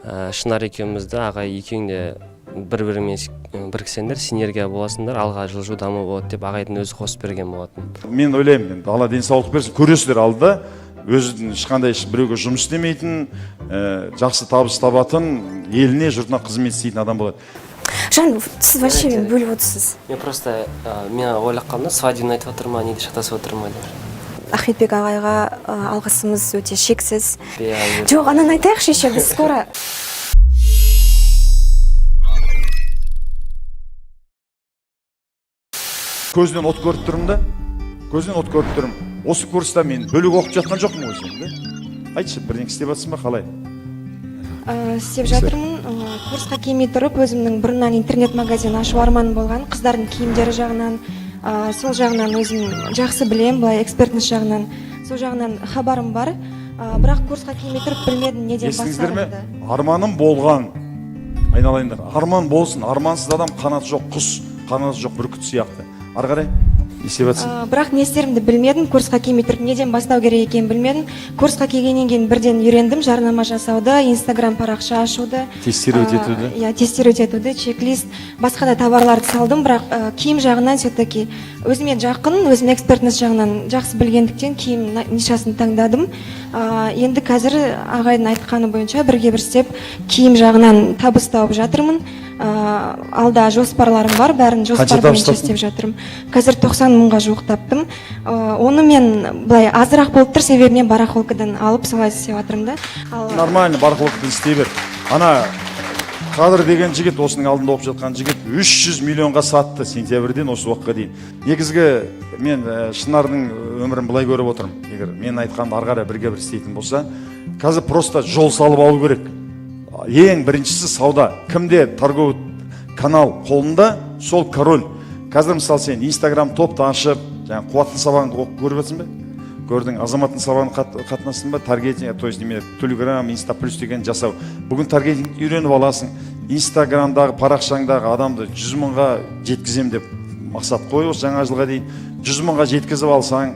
Шынар екеумізді ағай екеуің де бір бірімен біріксеңдер, синергия боласыңдар, алға жылжу, даму болады деп ағайдың өзі қосып берген болатын. Мен ойлаймын, енді Алла денсаулық берсін, көресіздер алда өзінің ешқандай біреуге жұмыс істемейтін, жақсы табыс табатын, еліне, жұртына қызмет істейтін адам болады. Жан, сіз вообще мені бөліп отырсыз. Мен просто мен ойлап қалдым да, свадебный айтып отыр ма, неде, шатасып отыр ма деп. Ахметбек ағайға алғысымыз өте шексіз. Иә. Жоқ, ананы айтайықшы еще, біз скоро. Көзінен от көріп тұрмын да, көзінен от көріп тұрмын. Осы курста мен бөлек оқып жатқан жоқпын ғой сені да. Айтшы, бірдеңе істеп жатсың ба, қалай? Істеп жатырмын. Курсқа келмей тұрып, өзімнің бұрыннан интернет магазин ашу арманым болған. Қыздардың киімдері жағынан, сол жағынан өзім жақсы білемін, былай экспертность жағынан, сол жағынан хабарым бар. Бірақ курсқа келмей тұрып білмедім неден Естіңіздер ме? бастарымды. Арманым болған, айналайындар, арман болсын. Армансыз адам қанаты жоқ құс, қанаты жоқ бүркіт сияқты. Ары қарай не істеп жатсың? Бірақ не істерімді білмедім. Курсқа келмей тұрып неден бастау керек екенін білмедім. Курсқа келгеннен кейін бірден үйрендім жарнама жасауды, инстаграм парақша ашуды. Тестировать етуді. Иә, тестировать етуді, чек-лист, басқа да товарларды салдым. Бірақ киім жағынан все таки өзіме жақын, өзім экспертность жағынан жақсы білгендіктен, киім нишасын таңдадым. Енді қазір ағайдың айтқаны бойынша бірге бір істеп, киім жағынан табыс тауып жатырмын. Алда жоспарларым бар, бәрін жоспар Қанша табыс бойынша таптың? істеп жатырмын. Қазір 90 мыңға жуық таптым. Оны мен былай азырақ болып тұр, себебі мен барахолкадан алып солай істеп жатырмын да. Ал Нормально, барахолкадан істей бер. Ана Қадыр деген жігіт, осының алдында оқып жатқан жігіт, 300 миллионға сатты сентябрьден осы уақытқа дейін. Негізгі мен Шынардың өмірін былай көріп отырмын. Егер мен айтқанымды ары қарай бірге бір істейтін болса, қазір просто жол салып алу керек. Ең біріншісі сауда. Кімде торговый канал қолында, сол король. Қазір мысалы сен инстаграм топты ашып, жаңа Қуаттың сабағын оқып көріп жатсың ба? Көрдің. Азаматтың сабағын қатынастың ба? Таргетинг, то есть неме, Телеграм, Инста плюс деген жасау. Бүгін таргетинг үйреніп аласың. Инстаграмдағы парақшаңдағы адамды 100 мыңға жеткіземін деп мақсат қой осы жаңа жылға дейін. 100 мыңға жеткізіп алсаң,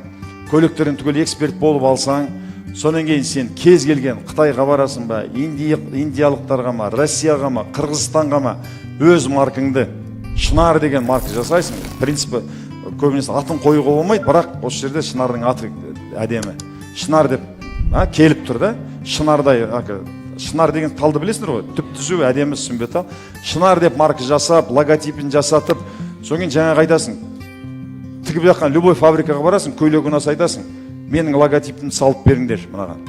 көйлектерін түгел эксперт болып алсаң, содан кейін сен кез келген Қытайға барасың ба, индиялықтарға ма, Россияға ма, Қырғызстанға ма, өз маркаңды, Шынар деген марка жасайсың. В принципе, көбінесе атын қоюға болмайды, бірақ осы жерде Шынардың аты әдемі, Шынар деп келіп тұр да. Шынардай, шынар деген талды білесіңдер ғой, түп түзу, әдемі, сүмбе тал. Шынар деп марка жасап, логотипін жасатып, содан кейін жаңағы айтасың, тігіп жатқан любой фабрикаға барасың, көйлек ұнаса айтасың: «Менің логотипімді салып беріңдер мынаған».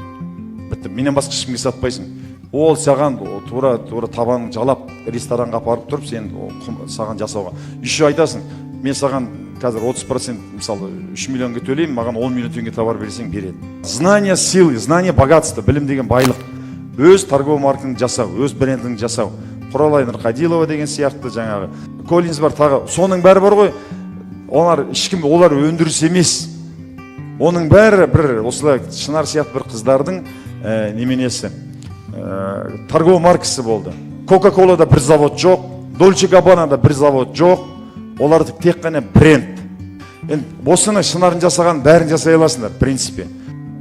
Бітті, менен басқа ешкімге сатпайсың. Ол саған тура тура табанын жалап, ресторанға апарып тұрып, сен саған жасауға. Еще айтасың: «Мен саған қазір 30%, мысалы, 3 миллионға төлеймін, маған 10 миллион теңге товар берсең», береді. Знание силы, знание богатство. Білім деген байлық. Өз торговый маркаңды жасау, өз брендіңді жасау. Құралай Нұрқадилова деген сияқты, жаңағы Коллинз бар, тағы соның бәрі бар ғой. Олар ешкім, олар өндіріс емес, оның бәрі бір осылай Шынар сияқты бір қыздардың неменесі, торговый маркасы болды. Кока Колада бір завод жоқ, Дольче Габбанада бір завод жоқ, оларды тек қана бренд. Енді осыны Шынардың жасаған бәрін жасай аласыңдар, в принципе.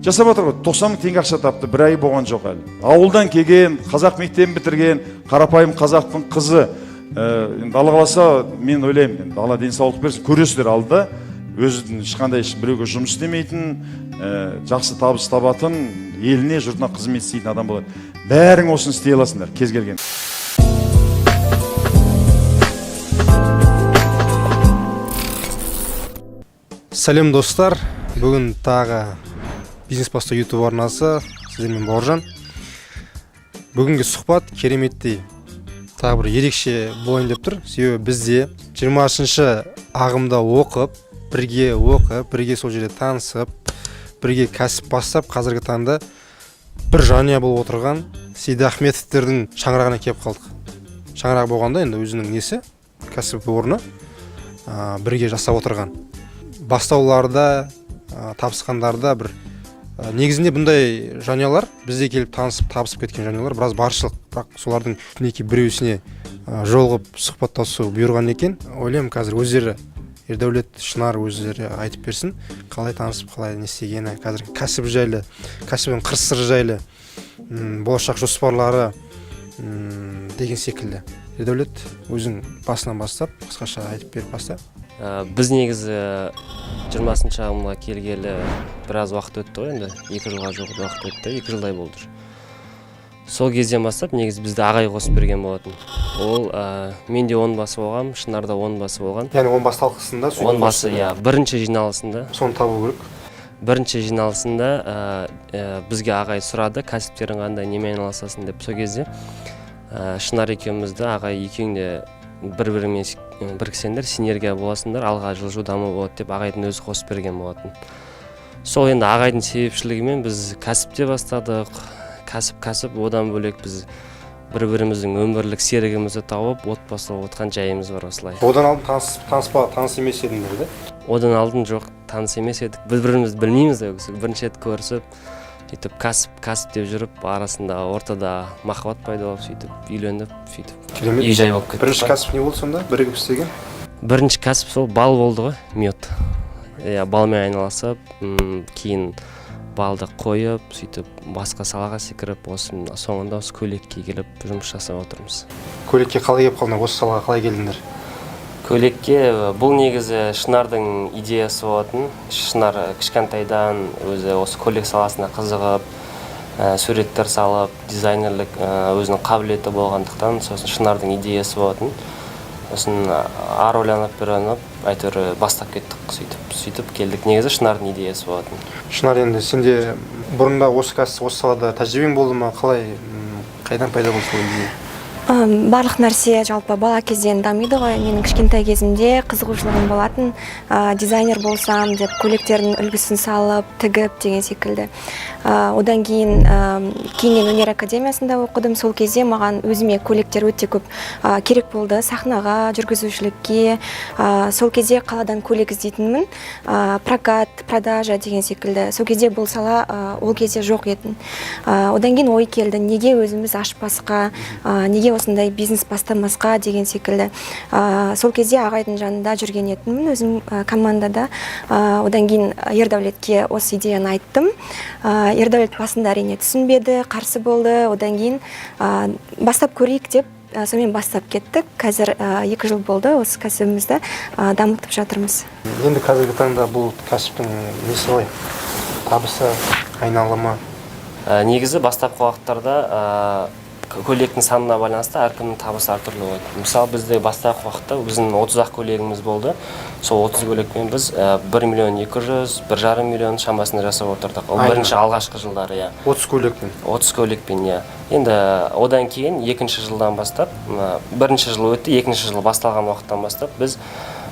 Жасап жатыр ғой, 90 мың теңге ақша тапты, бір ай болған жоқ әлі. Ауылдан келген, қазақ мектебін бітірген қарапайым қазақтың қызы. Енді Алла қаласа, мен ойлаймын, енді Алла денсаулық берсін, көресіздер алда өзінің ешқандай біреуге жұмыс істемейтін, жақсы табыс табатын, еліне, жұртына қызмет істейтін адам болады. Бәрің осыны істей аласыңдар, кез келген. Сәлем, достар! Бүгін тағы Бизнес Бастау ютуб арнасы, сіздермен Бауыржан. Бүгінгі сұхбат кереметтей, тағы бір ерекше болайын деп тұр, себебі бізде 20 ағымда оқып, бірге оқып, бірге сол жерде танысып, бірге кәсіп бастап, қазіргі таңда бір жанұя болып отырған Сейдахметовтердің шаңырағына келіп қалдық. Шаңырақ болғанда енді өзінің несі, кәсіп орны, бірге жасап отырған бастауларда, табысқандарда бір, негізінде бұндай жанұялар, бізде келіп танысып, табысып кеткен жанұялар біраз баршылық, бірақ солардың мінекей біреусіне жолығып сұхбаттасу бұйырған екен. Ойлаймын, қазір өздері, Ердәулет, Шынар, өздері айтып берсін, қалай танысып, қалай не істегені, қазір кәсіп жайлы, кәсібінің қыр сыры жайлы, болашақ жоспарлары, Деген секілді. Ердәулет, өзің басынан бастап қысқаша айтып беріп баста. Біз негізі 20-шы ағымға келгелі біраз уақыт өтті ғой енді, 2 жылға жуық уақыт өтті, 2 жылдай болды уже. Сол кезден бастап негізі бізді ағай қосып берген болатын. Ол мен де он басы болғанмын, Шынар да он басы болған. Яғни он бас талқысында сөйтіп Он басы қосты. Иә, бірінші жиналысында. Соны табу керек. Бірінші жиналысында бізге ағай сұрады, кәсіптерің қандай, немен айналысасың деп. Сол кезде Шынар екеумізді ағай: «Екеуің де бір біріңмен біріксеңдер, синергия боласыңдар, алға жылжу, даму болады», – деп ағайдың өзі қосып берген болатын. Сол енді ағайдың себепшілігімен біз кәсіп те бастадық. Кәсіп, одан бөлек біз бір біріміздің өмірлік серігімізді тауып, отбасы болып отқан жайымыз бар осылай. Одан алдын таныс таныспа таныс емес едіңдер да? Одан алдын жоқ, таныс емес едік, бір бірімізді білмейміз да. Ол кісі бірінші рет көрісіп, сөйтіп кәсіп, кәсіп деп жүріп, арасында, ортада махаббат пайда болып, сөйтіп үйленіп, сөйтіп Керемет. үй жай болып кеттік Бірінші қой. кәсіп не болды сонда бірігіп істеген? Бірінші кәсіп сол бал болды ғой, мед, иә. Балмен айналысып, кейін балды қойып, сөйтіп басқа салаға секіріп, осы соңында осы көйлекке келіп жұмыс жасап отырмыз. Көйлекке қалай келіп қалдыңдар, осы салаға қалай келдіңдер? Көйлекке бұл негізі Шынардың идеясы болатын. Шынар кішкентайдан өзі осы көйлек саласына қызығып, суреттер салып, дизайнерлік өзінің қабілеті болғандықтан, сосын Шынардың идеясы болатын. Сосын ары ойланып, бері ойланып, әйтеуір бастап кеттік, сөйтіп келдік. Негізі Шынардың идеясы болатын. Шынар, енді сенде бұрында осы кәсіп, осы салада тәжірибең болды ма, қалай, қайдан пайда болды сол идея? Барлық нәрсе жалпы бала кезден дамиды ғой. Менің кішкентай кезімде қызығушылығым болатын, дизайнер болсам деп, көйлектердің үлгісін салып, тігіп деген секілді. Одан кейін кейіннен өнер академиясында оқыдым. Сол кезде маған өзіме көйлектер өте көп керек болды сахнаға, жүргізушілікке. Сол кезде қаладан көйлек іздейтінмін, прокат, продажа деген секілді. Сол кезде бұл сала ол кезде жоқ етін. Одан кейін ой келді: неге өзіміз ашпасқа, неге осындай бизнес бастамасқа деген секілді. Сол кезде ағайдың жанында жүрген едім өзім, командада. Одан кейін Ердәулетке осы идеяны айттым. Ердәулет басында, әрине, түсінбеді, қарсы болды. Одан кейін бастап көрейік деп, сонымен бастап кеттік. Қазір 2 жыл болды, осы кәсібімізді дамытып жатырмыз. Енді қазіргі таңда бұл кәсіптің несі қалай, табысы, айналымы? Негізі бастапқы уақыттарда көйлектің санына байланысты әркімнің табысы әртүрлі болады. Мысалы, бізде бастапқы уақытта біздің 30 ақ көйлегіміз болды. Сол 30 көйлекпен біз 1 миллион 200, 1,5 миллион шамасында жасап отырдық. Ол Айына. бірінші, алғашқы жылдары, иә. 30 көйлекпен? 30 көйлекпен, иә. Енді одан кейін екінші жылдан бастап, бірінші жыл өтті, екінші жыл басталған уақыттан бастап біз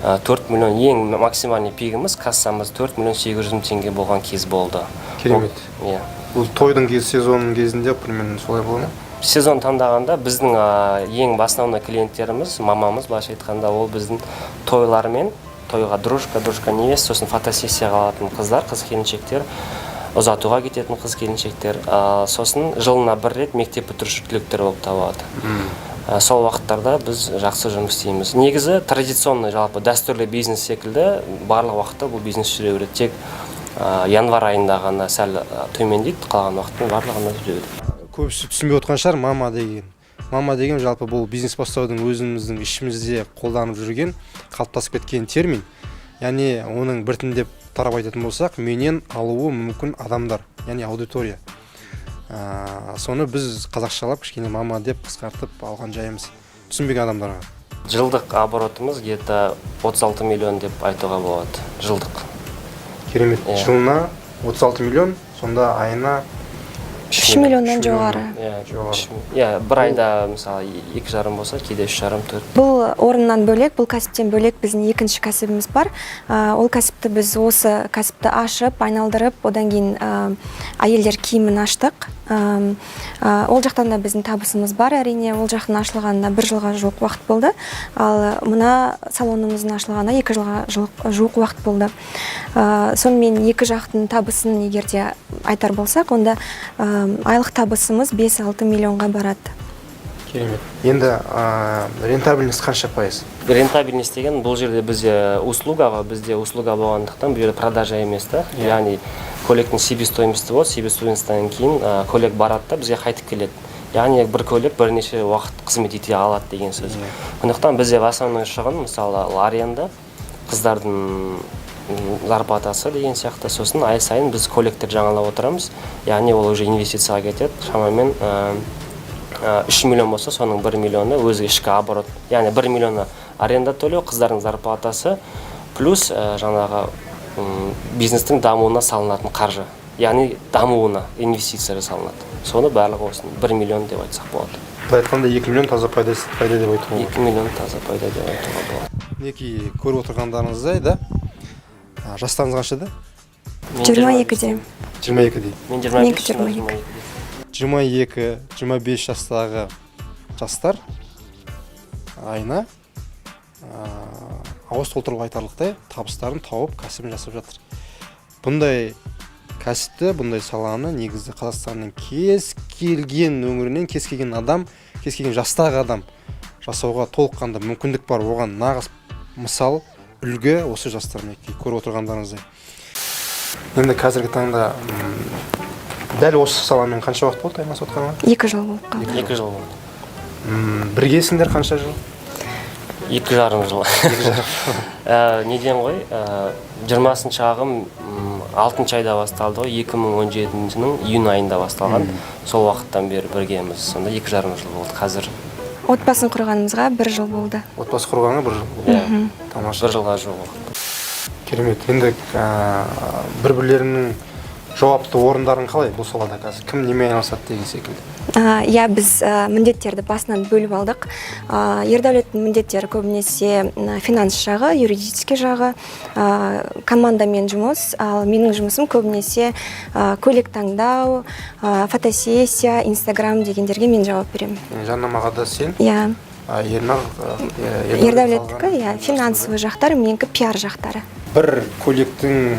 4 миллион, ең максимальный пигіміз, кассамыз 4 миллион 800 мың теңге болған кез болды. Керемет. Иә. Бұл тойдың кез, сезонның кезінде примерно солай бола ма? Сезон таңдағанда біздің ең основной клиенттеріміз, мамамыз былайша айтқанда, ол біздің тойлармен, тойға дружка, дружка невеста, сосын фотосессияға алатын қыздар, қыз келіншектер, ұзатуға кететін қыз келіншектер, сосын жылына бір рет мектеп бітіруші түлектер болып табылады. Сол уақыттарда біз жақсы жұмыс істейміз. Негізі традиционный, жалпы дәстүрлі бизнес секілді барлық уақытта бұл бизнес жүре береді. Тек январь айында ғана сәл төмендейді, қалған уақыттың барлығында жүре береді. Көбісі түсінбей отқан шығар мама деген. Мама деген жалпы бұл бизнес бастаудың өзіміздің ішімізде қолданып жүрген, қалыптасып кеткен термин. Яғни оның біртіндеп тарап айтатын болсақ, менен алуы мүмкін адамдар, яғни аудитория. Соны біз қазақшалап кішкене мама деп қысқартып алған жайымыз түсінбеген адамдарға. Жылдық оборотымыз где-то 36 миллион деп айтуға болады, жылдық. Керемет. Иә. Жылына 36 миллион, сонда айына 3 миллионнан 3 миллион. жоғары. Иә. Жоғары. Иә, бір айда мысалы 2,5 болса, кейде 3,5, 4. Бұл орыннан бөлек, бұл кәсіптен бөлек біздің екінші кәсібіміз бар. Ол кәсіпті біз осы кәсіпті ашып, айналдырып, одан кейін әйелдер киімін аштық. Ол жақтан да біздің табысымыз бар, әрине. Ол жақтың ашылғанына бір жылға жуық уақыт болды, ал мына салонымыздың ашылғанына 2 жылға жуық уақыт болды. Сонымен екі жақтың табысын егер де айтар болсақ, онда айлық табысымыз 5-6 миллионға барады. Керемет. Енді рентабельность қанша пайыз? Рентабельность деген бұл жерде бізде услуга ғой, бізде услуга болғандықтан, бұл жерде продажа емес та. Иә. Яғни көйлектің себестоимости болады, себестоимостьтан кейін көйлек барады да, бізге қайтып келеді. Яғни бір көйлек бірнеше уақыт қызмет ете алады деген сөз. Сондықтан бізде в основной шығын, мысалы, аренда, қыздардың зарплатасы деген сияқты. Сосын ай сайын біз көйлектерді жаңалап отырамыз, яғни ол уже инвестицияға кетеді. Шамамен 3 миллион болса, соның 1 миллионы өзі ішкі оборот, яғни 1 миллионы аренда төлеу, қыздардың зарплатасы, плюс жаңағы бизнестің дамуына салынатын қаржы, яғни дамуына инвестиция жасалынады. Соны барлығы осыны 1 миллион деп айтсақ болады. Былай айтқанда, 2 миллион таза пайда, пайда деп айтуға болады. 2 миллион таза пайда деп айтуға болады. Мінекей, көріп отырғандарыңыздай да, жастарыңыз қаншада? Мен 22-де. 22-де. Мен 25. Менікі 22. 22, 25 жастағы жастар айына ауыз толтырып айтарлықтай табыстарын тауып, кәсібін жасап жатыр. Бұндай кәсіпті, бұндай саланы негізі Қазақстанның кез келген өңірінен кез келген адам, кез келген жастағы адам жасауға толыққанды мүмкіндік бар. Оған нағыз мысал, үлгі осы жастар, мінекей, көріп отырғандарыңыздай. Енді қазіргі таңда дәл осы саламен қанша уақыт болды айналысып отқаныңа? 2 жыл болып қалды. 2 жыл болды. Біргесіңдер қанша жыл? 2,5 жыл. Неден ғой, 20-шы ағым алтыншы айда басталды ғой, 2017-нің июнь айында басталған. Сол уақыттан бері біргеміз. Сонда 2,5 жыл болды қазір. Отбасын құрғанымызға бір жыл болды. Отбасы құрғанға бір жыл. Иә. Тамаша. Бір жылға жуық уақыт. Керемет. Енді бір бірлерінің жауапты орындарын қалай бұл салада, қазір кім немен айналысады деген секілді? Иә, біз міндеттерді басынан бөліп алдық. Ердәулеттің міндеттері көбінесе финанс жағы, юридический жағы, командамен жұмыс. Ал менің жұмысым көбінесе көйлек таңдау, фотосессия, инстаграм дегендерге мен жауап беремін. Жарнамаға да сен? Иә. А Ернар Ердәулеттікі, иә, финансовый жақтары, менікі пиар жақтары. Бір көйлектің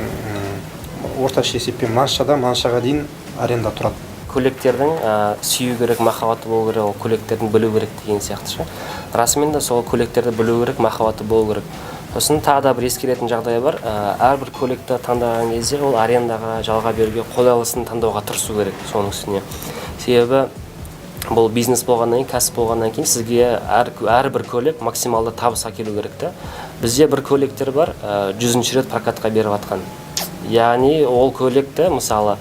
орташа есеппен мынаншадан мынаншаға дейін аренда тұрады? Көйлектердің сүю керек, махаббаты болу керек, ол көйлектердің білу керек деген сияқты ше. Расымен де сол көйлектерді білу керек, махаббаты болу керек. Сосын тағы да бір ескеретін жағдай бар. Әрбір көйлекті таңдаған кезде ол арендаға, жалға беруге қолайлысын таңдауға тырысу керек соның үстіне. Себебі бұл бизнес болғаннан кейін, кәсіп болғаннан кейін сізге әрбір көйлек максималды табыс әкелу керек та. Бізде бір көйлектер бар, 100-рет прокатқа беріп жатқан. Яғни ол көйлекті, мысалы,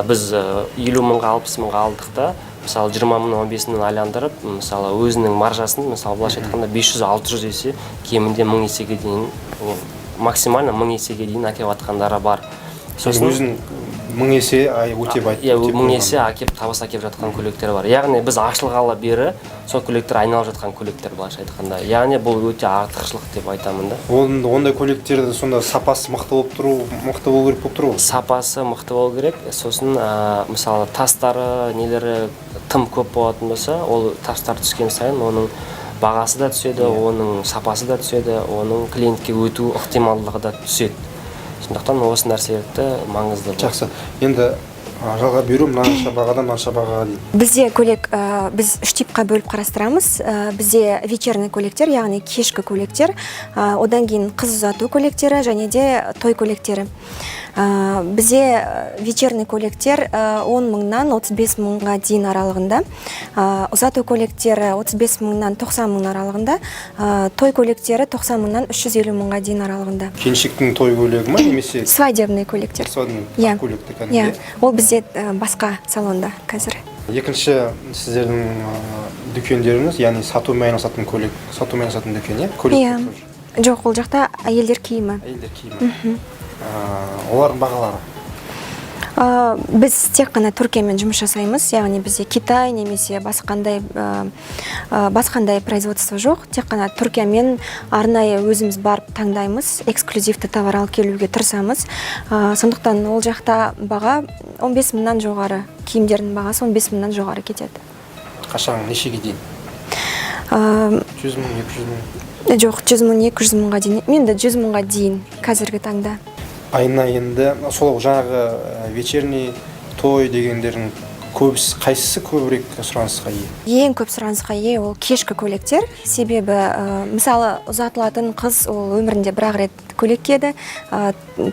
біз 50 мыңға, 60 мыңға алдық та, мысалы, 20 мың, 15 мыңнан айландырып, мысалы, өзінің маржасын, мысалы, былайша айтқанда, 500-600 есе, кемінде 1000 есеге дейін, максимально 1000 есеге дейін әкеліп жатқандары бар. Сосын өзін 1000 есе ай өтеп айт. Иә, өтеп 1000 қойған. есе әкеп, табыс әкеліп жатқан көйлектер бар. Яғни біз ашылғалы бері сол көйлектер айналып жатқан көйлектер, былайша айтқанда. Яғни бұл өте артықшылық деп айтамын да. Ондай көйлектерді сонда сапасы мықты болып тұру, мықты болу керек болып тұр ғой. Сапасы мықты болу керек. Сосын мысалы, тастары, нелері тым көп болатын болса, ол тастар түскен сайын оның бағасы да түседі, оның сапасы да түседі, оның клиентке өту ықтималдығы да түседі. Сондықтан осы нәрселерді маңызды бұл. Жақсы. Енді жалға беру мынанша бағадан мынанша бағаға дейін? Бізде көйлек біз үш типқа бөліп қарастырамыз. Бізде вечерний көйлектер, яғни кешкі көйлектер, одан кейін қыз ұзату көйлектері және де той көйлектері. Бізде вечерний көйлектер 10 мыңнан 35 мыңға дейін аралығында, ұзату көйлектері 35 мыңнан 90 мың аралығында, той көйлектері 90 мыңнан 350 мыңға дейін аралығында. Келіншектің той көйлегі ма немесе? Свадебный көйлектер. Свадебный? Иә. Көйлекті кәдімгі? Иә, ол бізде басқа салонда қазір. Екінші сіздердің дүкендеріңіз, яғни сатумен айналысатын, көйлек сатумен айналысатын дүкен, иә, көйлек? Иә. Жоқ, ол жақта әйелдер киімі. Әйелдер киімі. Олардың бағалары? Біз тек қана Түркиямен жұмыс жасаймыз, яғни бізде Китай немесе басқандай производство жоқ. Тек қана Түркиямен арнайы өзіміз барып таңдаймыз, эксклюзивті товар алып келуге тырысамыз. Сондықтан ол жақта баға 15 мыңнан жоғары, киімдердің бағасы 15 мыңнан жоғары кетеді. Қашан, нешеге дейін? 100 мың, 200 мың? Жоқ, 100 мың, 200 мыңға дейін, енді 100 мыңға дейін қазіргі таңда. Айына енді сол жаңағы вечерний, той дегендердің Көбісі, қайсысы көбірек сұранысқа ие? Ең көп сұранысқа ие ол кешкі көйлектер, себебі мысалы, ұзатылатын қыз ол өмірінде бір ақ рет көйлек киеді,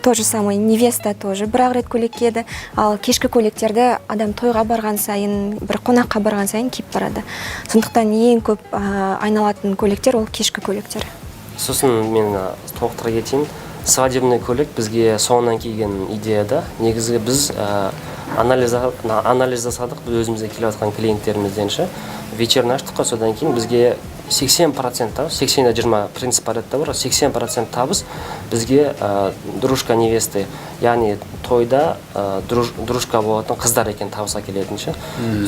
то же самое невеста тоже бір ақ рет көйлек киеді. Ал кешкі көйлектерді адам тойға барған сайын, бір қонаққа барған сайын киіп барады. Сондықтан ең көп айналатын көйлектер ол кешкі көйлектер. Сосын мен толықтыра кетейін: свадебный көйлек бізге соңынан келген идея да. Негізгі біз анализ жасадық. Біз өзімізге келіп жатқан клиенттерімізден ше, вечерний аштық қой, содан кейін бізге 80% табыс, 80-20 принцип бар еді да, бар ғой, 80% табыс бізге дружка невесты, яғни тойда дружка болатын қыздар екен табыс әкелетін ше.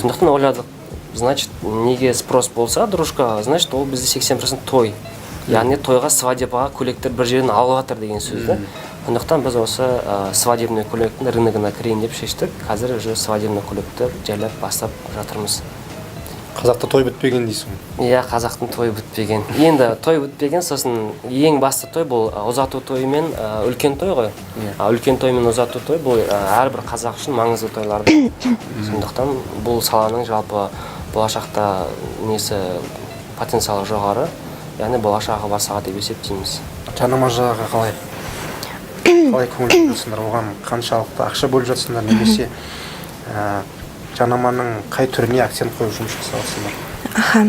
Сондықтан ойладық, значит, неге спрос болса дружка, значит, ол бізде 80% той, яғни тойға, свадьбаға көйлектер бір жерден алып жатыр деген сөз да. Сондықтан біз осы свадебный көйлектің рыногына кірейін деп шештік. Қазір уже свадебный көйлекті жайлап бастап жатырмыз. Қазақта той бітпеген дейсің ғой. Иә, қазақтың тойы бітпеген. Енді той бітпеген, сосын ең басты той бұл ұзату тойы мен үлкен той ғой. А үлкен той мен ұзату той бұл әрбір қазақ үшін маңызды тойлар. Сондықтан бұл саланың жалпы болашақта несі, потенциалы жоғары, яғни болашағы бар сала деп есептейміз. Жарнама жағы қалай көңіл бөліп, оған қаншалықты ақша бөліп жатсыңдар немесе жарнаманың қай түріне акцент қойып жұмыс жасап жатсыңдар? Аха.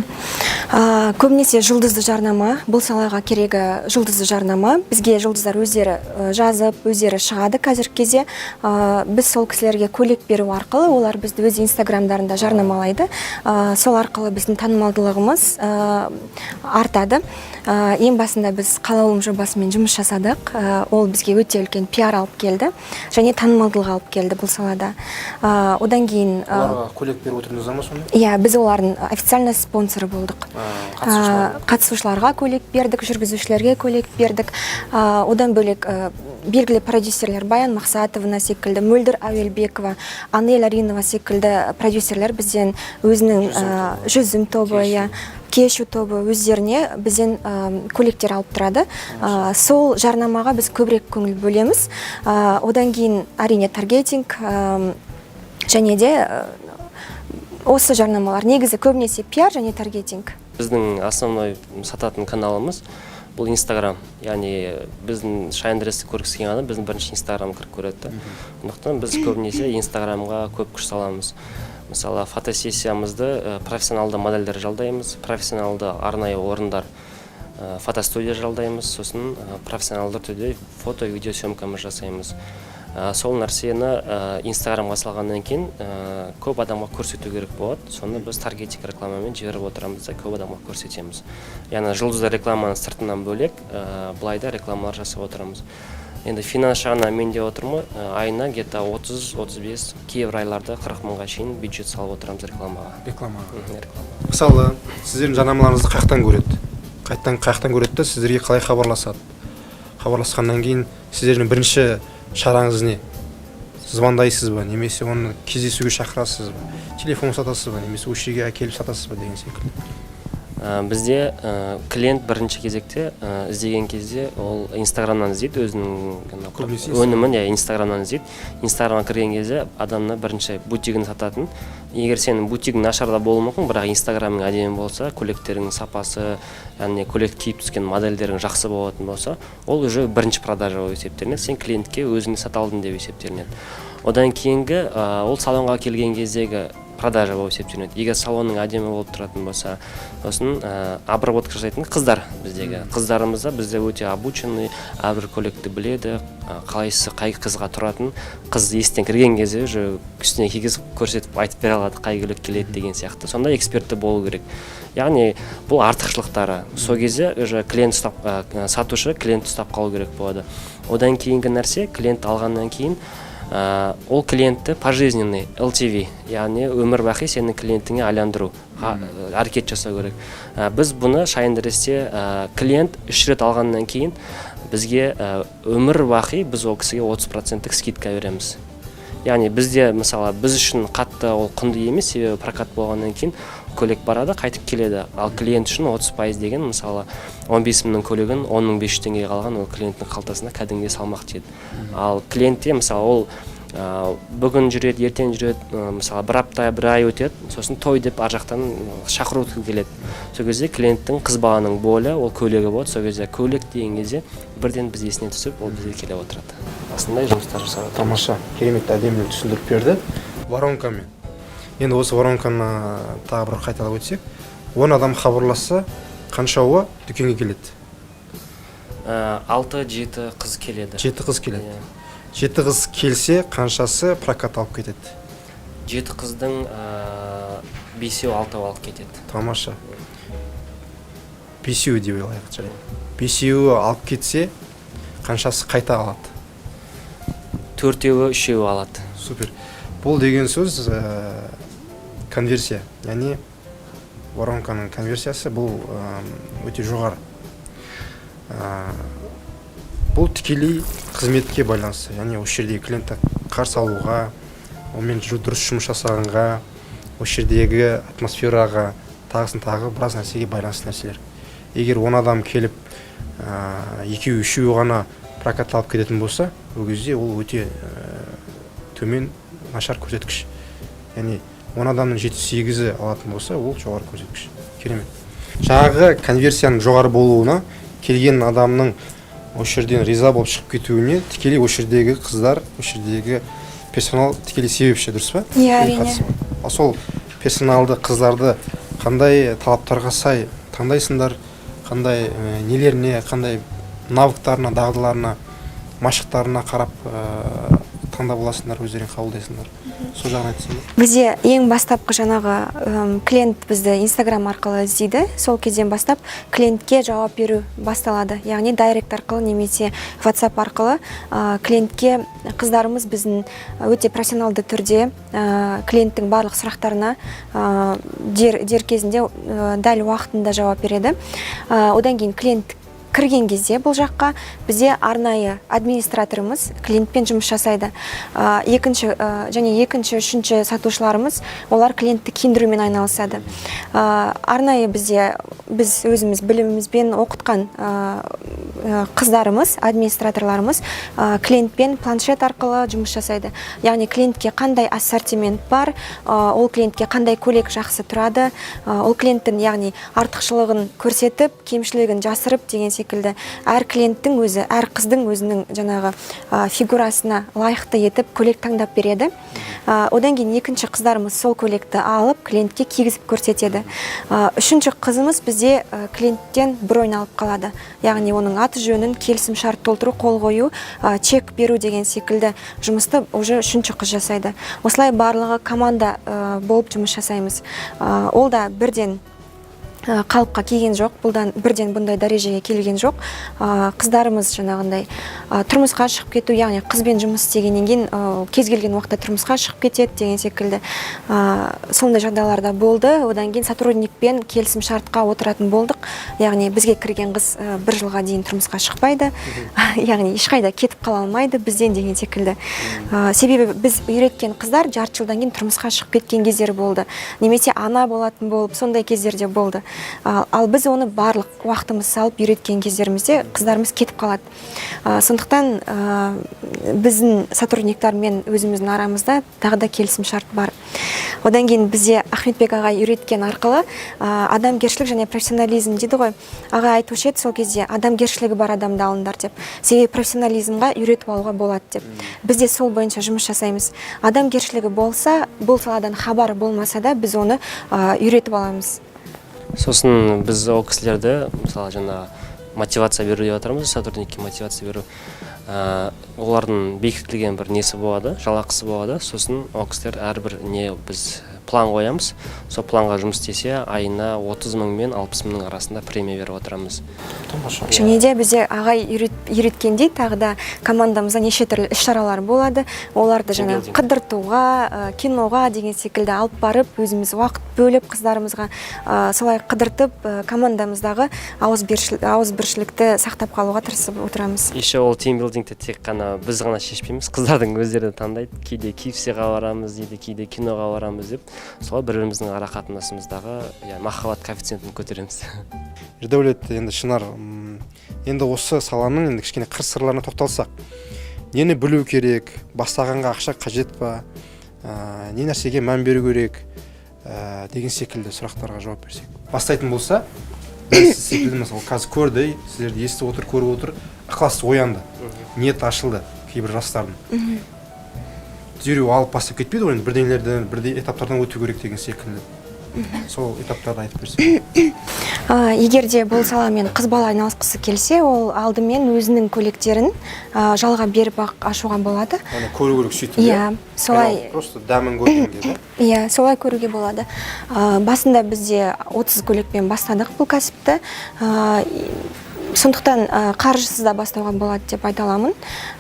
Көбінесе жұлдызды жарнама. Бұл салаға керегі жұлдызды жарнама. Бізге жұлдыздар өздері жазып, өздері шығады қазіргі кезде. Біз сол кісілерге көйлек беру арқылы олар бізді өз инстаграмдарында жарнамалайды. Сол арқылы біздің танымалдылығымыз артады. Ең басында біз «Қалаулым» жобасымен жұмыс жасадық. Ол бізге өте үлкен пиар алып келді және танымалдылық алып келді бұл салада. Одан кейін Оларға көйлек беріп отырдыңыздар ма сонда? Иә, біз олардың официально спонсоры болдық. Қатысушыларға. Қатысушыларға көйлек бердік, жүргізушілерге көйлек бердік. Одан бөлек белгілі продюсерлер Баян Мақсатовна секілді, Мөлдір Әуелбекова, Анель Аринова секілді продюсерлер бізден өзінің «Жүзім» тобы, иә, «Кешу» тобы өздеріне бізден көйлектер алып тұрады. Сол жарнамаға біз көбірек көңіл бөлеміз. Одан кейін, әрине, таргетинг және де осы жарнамалар, негізі көбінесе пиар және таргетинг. Біздің основной сататын каналымыз бұл Инстаграм, яғни біздің Шайндресті көргісі келген адам біздің бірінші Инстаграмға кіріп көреді да. Сондықтан біз көбінесе Инстаграмға көп күш саламыз. Мысалы, фотосессиямызды профессионалды модельдер жалдаймыз, профессионалды арнайы орындар, фотостудия жалдаймыз, сосын профессионалды түрде фото видеосъемкамыз жасаймыз. Сол нәрсені Инстаграмға салғаннан кейін көп адамға көрсету керек болады. Соны біз таргетинг рекламамен жіберіп отырамыз да, көп адамға көрсетеміз. Яғни жұлдызды рекламаның сыртынан бөлек былай да рекламалар жасап отырамыз. Енді финанс жағынан мен де отырмын ғой, айына где-то 30-35, кейбір айларда 40 мыңға шейін бюджет салып отырамыз рекламаға. Рекламаға. Реклама. Мысалы, сіздердің жарнамаларыңызды қаяқтан көреді, қайтадан қаяқтан көреді да, сіздерге қалай хабарласады? Хабарласқаннан кейін сіздердің бірінші шараңыз не? Звондайсыз ба немесе оны кездесуге шақырасыз ба, телефон сатасыз ба немесе осы жерге әкеліп сатасыз ба деген секілді. Бізде клиент бірінші кезекте іздеген кезде ол Инстаграмнан іздейді өзінің ана Көбінесе. өнімін, иә, Инстаграмнан іздейді. Инстаграмға кірген кезде адамна бірінші бутигін сататын. Егер сенің бутигің нашар да болуы мүмкін, бірақ Инстаграмың әдемі болса, көйлектеріңнің сапасы, яғни көйлек киіп түскен модельдерің жақсы болатын болса, ол уже бірінші продажа болып есептелінеді, сен клиентке өзіңді сата алдың деп есептелінеді. Одан кейінгі ол салонға келген кездегі продажа болып есептелінеді. Егер салонның әдемі болып тұратын болса, сосын обработка жасайтын қыздар, біздегі қыздарымыз да бізде өте обученный, әрбір көйлекті біледі, қалайсысы қай қызға тұратын. Қыз есіктен кірген кезде уже үстіне кигізіп көрсетіп, айтып бере алады, қай көйлек келеді деген сияқты. Сондай экспертті болу керек, яғни бұл артықшылықтары. Сол кезде уже клиент ұстап, сатушы клиент ұстап қалу керек болады. Одан кейінгі нәрсе, клиент алғаннан кейін ол клиентті пожизненный LTV, яғни өмір бақи сенің клиентіңе айландыру әрекет жасау керек. Біз бұны Шайндресте клиент үш рет алғаннан кейін бізге өмір бақи біз ол кісіге 30 проценттік скидка береміз. Яғни бізде, мысалы, біз үшін қатты ол құнды емес, себебі прокат болғаннан кейін көйлек барады, қайтып келеді. Ал клиент үшін 30% деген, мысалы, 15 мыңның көйлегін 10 500 теңгеге алған, ол клиенттің қалтасына кәдімгідей салмақ тиеді. Ал клиентте, мысалы, ол Бүгін жүреді, ертең жүреді, мысалы, бір апта, бір ай өтеді, сосын той деп ар жақтан шақыру келеді. Сол кезде клиенттің, қыз баланың болі ол көйлегі болады. Сол кезде көйлек деген кезде бірден біз есіне түсіп, ол бізге келіп отырады. Осындай жұмыстар жасап жатырмыз. Тамаша, керемет, әдемі түсіндіріп берді воронкамен. Енді осы воронканы тағы бір қайталап өтсек: 10 адам хабарласса, қаншауы дүкенге келеді? 6-7 қыз келеді. Жеті қыз келеді. Иә. Жеті қыз келсе, қаншасы прокат алып кетеді? Жеті қыздың бесеу, алтауы алып кетеді. Тамаша, бесеуі деп алайық, жарайды. Бесеуі алып кетсе, қаншасы қайта алады? Төртеуі, үшеуі алады. Супер! Бұл деген сөз конверсия, яғни воронканың конверсиясы бұл өте жоғары. Бұл тікелей қызметке байланысты, яғни осы жердегі клиентті қарсы алуға, онымен дұрыс жұмыс жасағанға, осы жердегі атмосфераға, тағысын тағы біраз нәрсеге байланысты нәрселер. Егер 10 адам келіп, екеуі, үшеуі ғана прокат алып кететін болса, ол кезде ол өте төмен, нашар көрсеткіш. Яғни 10 адамның жеті, сегізі алатын болса, ол жоғары көрсеткіш. Керемет! Жаңағы конверсияның жоғары болуына, келген адамның осы жерден риза болып шығып кетуіне тікелей осы жердегі қыздар, осы жердегі персонал тікелей себепші, дұрыс па? Иә, Тікелей әрине. қатысы бар. Ал сол персоналды, қыздарды қандай талаптарға сай таңдайсыңдар? Қандай нелеріне, қандай навыктарына, дағдыларына, машықтарына қарап таңдап аласыңдар, өздерің қабылдайсыңдар? Сол жағын айтсаң ба. Бізде ең бастапқы жаңағы клиент бізді Инстаграм арқылы іздейді. Сол кезден бастап клиентке жауап беру басталады, яғни директ арқылы немесе WhatsApp арқылы клиентке қыздарымыз біздің өте профессионалды түрде клиенттің барлық сұрақтарына дер кезінде, дәл уақытында жауап береді. Одан кейін клиент кірген кезде бұл жаққа бізде арнайы администраторымыз клиентпен жұмыс жасайды. Және екінші, үшінші сатушыларымыз, олар клиентті киіндірумен айналысады. Арнайы бізде біз өзіміз білімімізбен оқытқан қыздарымыз, администраторларымыз клиентпен планшет арқылы жұмыс жасайды, яғни клиентке қандай ассортимент бар, ол клиентке қандай көйлек жақсы тұрады, ол клиенттің, яғни, артықшылығын көрсетіп, кемшілігін жасырып деген секілді, әр клиенттің өзі, әр қыздың өзінің жаңағы фигурасына лайықты етіп көйлек таңдап береді. Одан кейін екінші қыздарымыз сол көйлекті алып, клиентке кигізіп көрсетеді. Үшінші қызымыз бізде клиенттен бронь алып қалады, яғни оның аты жөнін, келісім шарт толтыру, қол қою, чек беру деген секілді жұмысты уже үшінші қыз жасайды. Осылай барлығы команда болып жұмыс жасаймыз. Ол да бірден қалыпқа келген жоқ, бұлдан бірден бұндай дәрежеге келген жоқ. Қыздарымыз жаңағындай тұрмысқа шығып кету, яғни қызбен жұмыс істегеннен кейін кез келген уақытта тұрмысқа шығып кетеді деген секілді, сондай жағдайлар да болды. Одан кейін сотрудникпен келісім шартқа отыратын болдық, яғни бізге кірген қыз бір жылға дейін тұрмысқа шықпайды, яғни ешқайда кетіп қала алмайды бізден деген секілді. Себебі біз үйреткен қыздар жарты жылдан кейін тұрмысқа шығып кеткен кездері болды немесе ана болатын болып, сондай кездер де болды. Ал біз оны барлық уақытымыз салып үйреткен кездерімізде қыздарымыз кетіп қалады. Сондықтан біздің сотрудниктармен өзіміздің арамызда тағы да келісім шарт бар. Одан кейін бізде Ахметбек ағай үйреткен арқылы адамгершілік және профессионализм дейді ғой. Аға айтушы еді сол кезде: «Адамгершілігі бар адамды алыңдар», – деп. Себебі профессионализмға үйретіп алуға болады деп. Біз де сол бойынша жұмыс жасаймыз. Адамгершілігі болса, бұл саладан хабары болмаса да, біз оны үйретіп аламыз. Сосын біз ол кісілерді, мысалы, жаңағы мотивация беру деп жатырмыз, сотрудникке мотивация беру. Олардың бекітілген бір несі болады, жалақысы болады. Сосын ол кісілер әрбір не, біз план қоямыз, сол планға жұмыс істесе, айына 30 мың мен 60 мыңның арасында премия беріп отырамыз. Тамаша. Және де бізде ағай үйреткендей, тағы да командамызда неше түрлі іс шаралар болады. Оларды жаңа Тимбилдинг. қыдыртуға, киноға деген секілді алып барып, өзіміз уақыт бөліп қыздарымызға солай қыдыртып, командамыздағы ауызбіршілікті сақтап қалуға тырысып отырамыз. Еще ол тимбилдингті тек қана біз ғана шешпейміз, қыздардың өздері де таңдайды. Кейде KFC-ға барамыз дейді, кейде киноға барамыз деп, солай бір біріміздің ара қатынасымыздағы, иә, махаббат коэффициентін көтереміз. Ердәулет, енді Шынар, енді осы саланың енді кішкене қыр сырларына тоқталсақ. Нені білу керек, бастағанға ақша қажет па, не нәрсеге мән беру керек деген секілді сұрақтарға жауап берсек. Бастайтын болса, дәл сіз секілді, мысалы, қазір көрді, сіздерді естіп отыр, көріп отыр, ықыласы оянды, ниеті ашылды кейбір жастардың. Дереу алып бастап кетпейді ғой енді, бірдеңелерден, бірдей этаптардан өту керек деген секілді. Сол этаптарды айтып берсең. Егер де бұл саламен қыз бала айналысқысы келсе, ол алдымен өзінің көйлектерін жалға беріп ақ ашуға болады. Оны көру керек сөйтіп. Иә, солай. Просто дәмін көргенге да. Иә, солай көруге болады. Басында бізде 30 көйлекпен бастадық бұл кәсіпті. Сондықтан қаржысыз да бастауға болады деп айта аламын.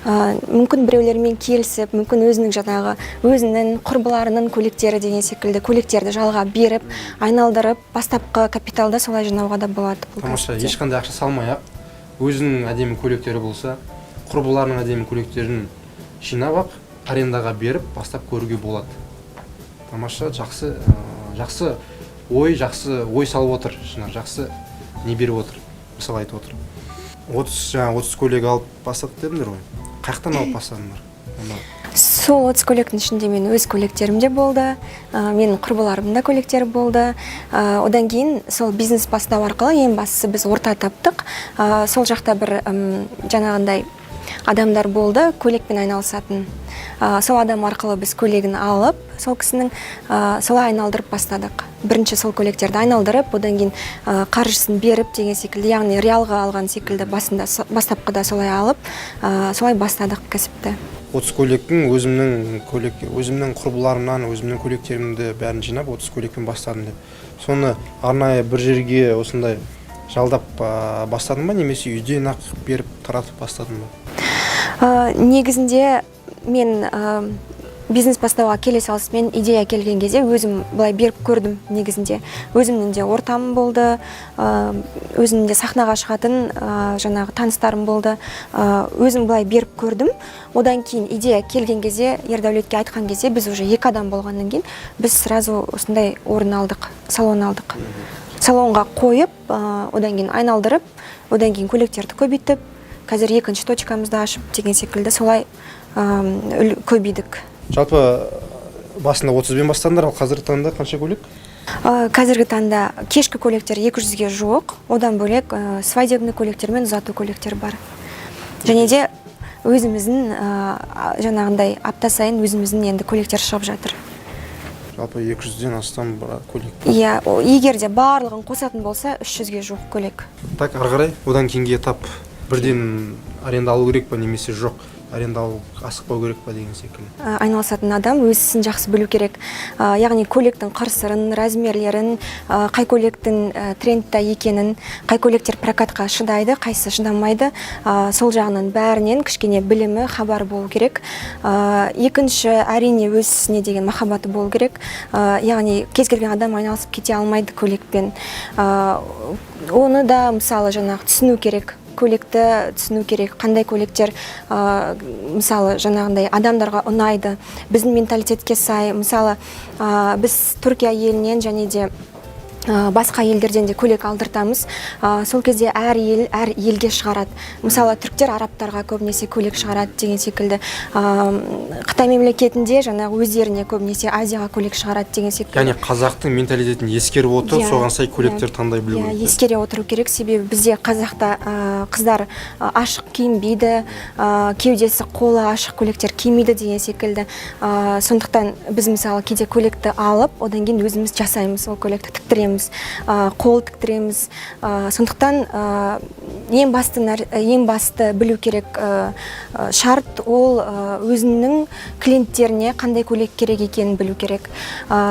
Мүмкін біреулермен келісіп, мүмкін өзінің жаңағы өзінің құрбыларының көйлектері деген секілді көйлектерді жалға беріп, айналдырып, бастапқы капиталды солай жинауға да болады бұл Тамаша. кәсіпте. Ешқандай ақша салмай ақ, өзінің әдемі көйлектері болса, құрбыларының әдемі көйлектерін жинап ақ, арендаға беріп бастап көруге болады. Тамаша, жақсы, жақсы ой, жақсы ой салып отыр Шынар, жақсы не беріп отыр, мысал айтып отыр. 30, жаңа 30 көйлек алып бастадық дедіңдер ғой, қай жақтан алып бастадыңдар оны? Сол 30 көйлектің ішінде менің өз көйлектерім де болды, менің құрбыларымның да көйлектері болды. Одан кейін сол бизнес бастау арқылы ең бастысы біз орта таптық. Сол жақта бір жаңағындай адамдар болды көйлекпен айналысатын. Сол адам арқылы біз көйлегін алып, сол кісінің, солай айналдырып бастадық. Бірінші сол көйлектерді айналдырып, одан кейін қаржысын беріп деген секілді, яғни реалға алған секілді басында, бастапқыда солай алып, солай бастадық кәсіпті. 30 көйлектің, өзімнің көйлек, өзімнің құрбыларымнан, өзімнің көйлектерімді бәрін жинап, 30 көйлекпен бастадым деп. Соны арнайы бір жерге осындай жалдап бастадың ба немесе үйден ақ беріп, таратып бастадың ба? Негізінде мен бизнес бастауға келе салысымен, идея келген кезде өзім былай беріп көрдім. Негізінде өзімнің де ортам болды, өзімнің де сахнаға шығатын жаңағы таныстарым болды. Өзім былай беріп көрдім. Одан кейін идея келген кезде, Ердәулетке айтқан кезде, біз уже екі адам болғаннан кейін біз сразу осындай орын алдық, салон алдық. Салонға қойып, одан кейін айналдырып, одан кейін көйлектерді көбейтіп, қазір екінші точкамызды ашып деген секілді, солай көбейдік. Жалпы басында 30-бен бастадыңдар, ал қазіргі таңда қанша көйлек? Қазіргі таңда кешкі көйлектер 200-ге жуық, одан бөлек свадебный көйлектер мен ұзату көйлектер бар. Және де өзіміздің жаңағындай апта сайын өзіміздің енді көйлектер шығып жатыр. Жалпы 200-ден астам көйлек. Иә, егер де барлығын қосатын болса, 300-ге жуық көйлек. Так, ары қарай одан кейінгі этап, бірден аренда алу керек па немесе жоқ, аренда алу асықпау керек па деген секілді. Айналысатын адам өз ісін жақсы білу керек. Яғни көйлектің қыр сырын, размерлерін, қай көйлектің трендта екенін, қай көйлектер прокатқа шыдайды, қайсысы шыдамайды, сол жағынан бәрінен кішкене білімі, хабары болу керек. Екінші, әрине, өз ісіне деген махаббаты болу керек. Яғни кез келген адам айналысып кете алмайды көйлекпен. Оны да, мысалы, жаңағы түсіну керек, көйлекті түсіну керек, қандай көйлектер мысалы, жаңағындай адамдарға ұнайды, біздің менталитетке сай. Мысалы, біз Түркия елінен және де басқа елдерден де көйлек алдыртамыз. Сол кезде әр ел әр елге шығарады. Мысалы, түріктер арабтарға көбінесе көйлек шығарады деген секілді. Қытай мемлекетінде жаңағы өздеріне көбінесе Азияға көйлек шығарады деген секілді. Яғни қазақтың менталитетін ескеріп отырып, Иә, соған сай көйлектер иә. таңдай білу Иә, керек. ескере отыру керек, себебі бізде қазақта қыздар ашық киінбейді, кеудесі, қолы ашық көйлектер кимейді деген секілді. Сондықтан біз, мысалы, кейде көйлекті алып, одан кейін өзіміз жасаймыз, ол көйлекті тіктіреміз, қол тіктіреміз. Сондықтан ең басты білу керек шарт ол өзінің клиенттеріне қандай көйлек керек екенін білу керек.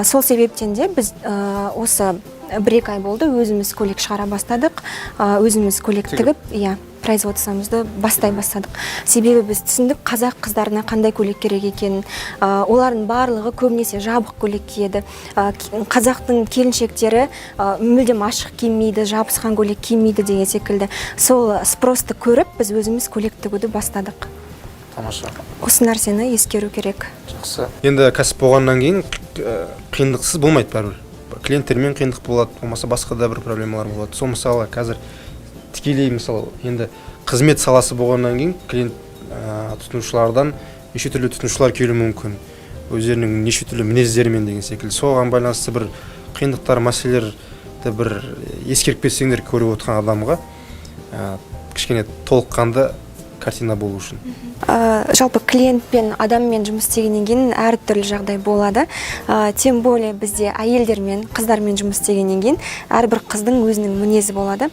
Сол себептен де біз осы 1-2 ай болды, өзіміз көйлек шығара бастадық, өзіміз көйлек Тігіп. тігіп, иә, производствомызды бастай бастадық, себебі біз түсіндік қазақ қыздарына қандай көйлек керек екенін. Олардың барлығы көбінесе жабық көйлек киеді. Қазақтың келіншектері мүлдем ашық кимейді, жабысқан көйлек кимейді деген секілді. Сол спросты көріп, біз өзіміз көйлек тігуді бастадық. Тамаша. Осы нәрсені ескеру керек. Жақсы. Енді кәсіп болғаннан кейін қиындықсыз болмайды бәрібір. Клиенттермен қиындық болады, болмаса басқа да бір проблемалар болады. Сол, мысалы, қазір тікелей, мысалы, енді қызмет саласы болғаннан кейін клиент Тұтынушылардан неше түрлі тұтынушылар келуі мүмкін, өздерінің неше түрлі мінездерімен деген секілді. Соған байланысты бір қиындықтар, мәселелерді бір ескеріп кетсеңдер, көріп отырған адамға кішкене толыққанды картина болу үшін. Жалпы клиентпен, адаммен жұмыс істегеннен кейін әртүрлі жағдай болады. Тем более бізде әйелдермен, қыздармен жұмыс істегеннен кейін әрбір қыздың өзінің мінезі болады.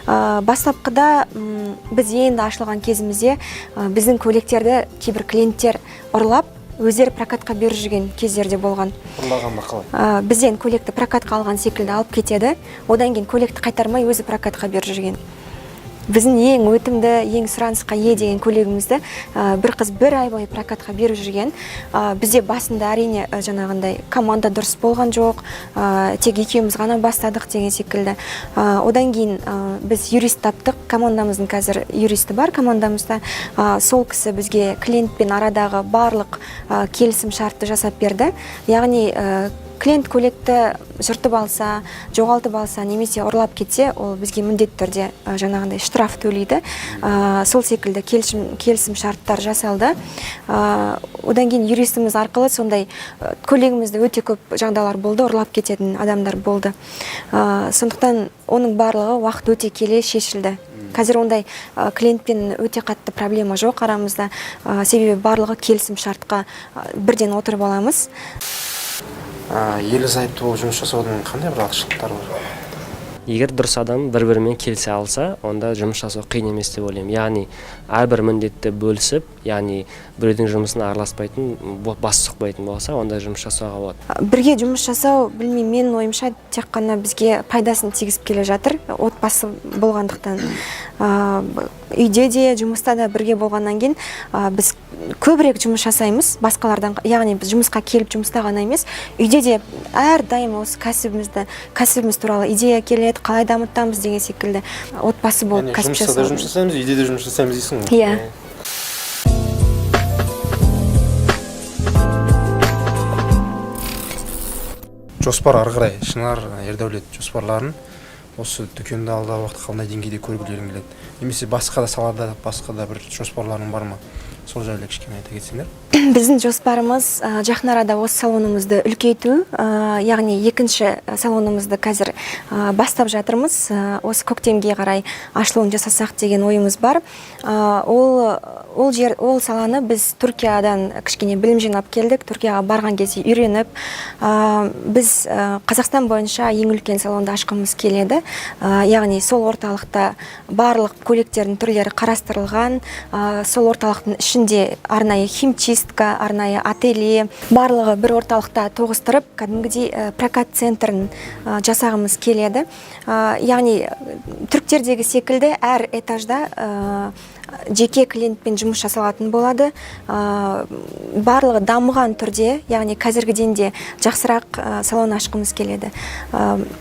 Бастапқыда біз енді ашылған кезімізде біздің көйлектерді кейбір клиенттер ұрлап, өздері прокатқа беріп жүрген кездер де болған. Ұрлағанда қалай? Бізден көйлекті прокатқа алған секілді алып кетеді, одан кейін көйлекті қайтармай, өзі прокатқа беріп жүрген. Біздің ең өтімді, ең сұранысқа ие деген көйлегімізді бір қыз бір ай бойы прокатқа беріп жүрген. Бізде басында, әрине, жаңағындай команда дұрыс болған жоқ, тек екеуміз ғана бастадық деген секілді. Одан кейін біз юрист таптық, командамыздың қазір юристі бар командамызда. Сол кісі бізге клиентпен арадағы барлық келісім шартты жасап берді, яғни клиент көйлекті жыртып алса, жоғалтып алса немесе ұрлап кетсе, ол бізге міндетті түрде жаңағындай штраф төлейді. Сол секілді келісім шарттар жасалды. Одан кейін юристіміз арқылы сондай көйлегімізді өте көп жағдайлар болды, ұрлап кететін адамдар болды. Сондықтан оның барлығы уақыт өте келе шешілді. Қазір ондай клиентпен өте қатты проблема жоқ арамызда, себебі барлығы келісім шартқа бірден отырып аламыз. Ерлі зайыпты болып жұмыс жасаудың қандай бір артықшылықтары бар? Егер дұрыс адам бір бірімен келісе алса, онда жұмыс жасау қиын емес деп ойлаймын. Яғни әрбір міндетті бөлісіп, яғни біреудің жұмысына араласпайтын, бас сұқпайтын болса, онда жұмыс жасауға болады. Бірге жұмыс жасау, білмеймін, менің ойымша, тек қана бізге пайдасын тигізіп келе жатыр отбасы болғандықтан. Үйде де, жұмыста да бірге болғаннан кейін біз көбірек жұмыс жасаймыз басқалардан. Яғни біз жұмысқа келіп жұмыста ғана емес, үйде де әрдайым осы кәсібіміз туралы идея келеді, қалай дамытамыз деген секілді. Отбасы болып Яғни кәсіп жұмыста да жасау. жұмыс жасаймыз, үйде де жұмыс жасаймыз дейсің ғой. Иә. Жоспар ары қарай, Шынар, Ердәулет, жоспарларын, осы дүкенді алдағы уақытта қандай деңгейде көргілерің келеді немесе басқа да салада басқа да бір жоспарларың бар ма, сол жайлы кішкене айта кетсеңдер. Біздің жоспарымыз жақын арада осы салонымызды үлкейту, яғни екінші салонымызды қазір бастап жатырмыз. Осы көктемге қарай ашылуын жасасақ деген ойымыз бар. Ол жер, ол саланы біз Түркиядан кішкене білім жинап келдік. Түркияға барған кезде үйреніп, біз Қазақстан бойынша ең үлкен салонды ашқымыз келеді. Яғни сол орталықта барлық көйлектердің түрлері қарастырылған, сол орталықтың ішінде арнайы химчистка, арнайы ателье, барлығы бір орталықта тоғыстырып, кәдімгідей прокат центрін жасағымыз келеді. Яғни түріктердегі секілді әр этажда жеке клиентпен жұмыс жасалатын болады. Барлығы дамыған түрде, яғни қазіргіден де жақсырақ салон ашқымыз келеді.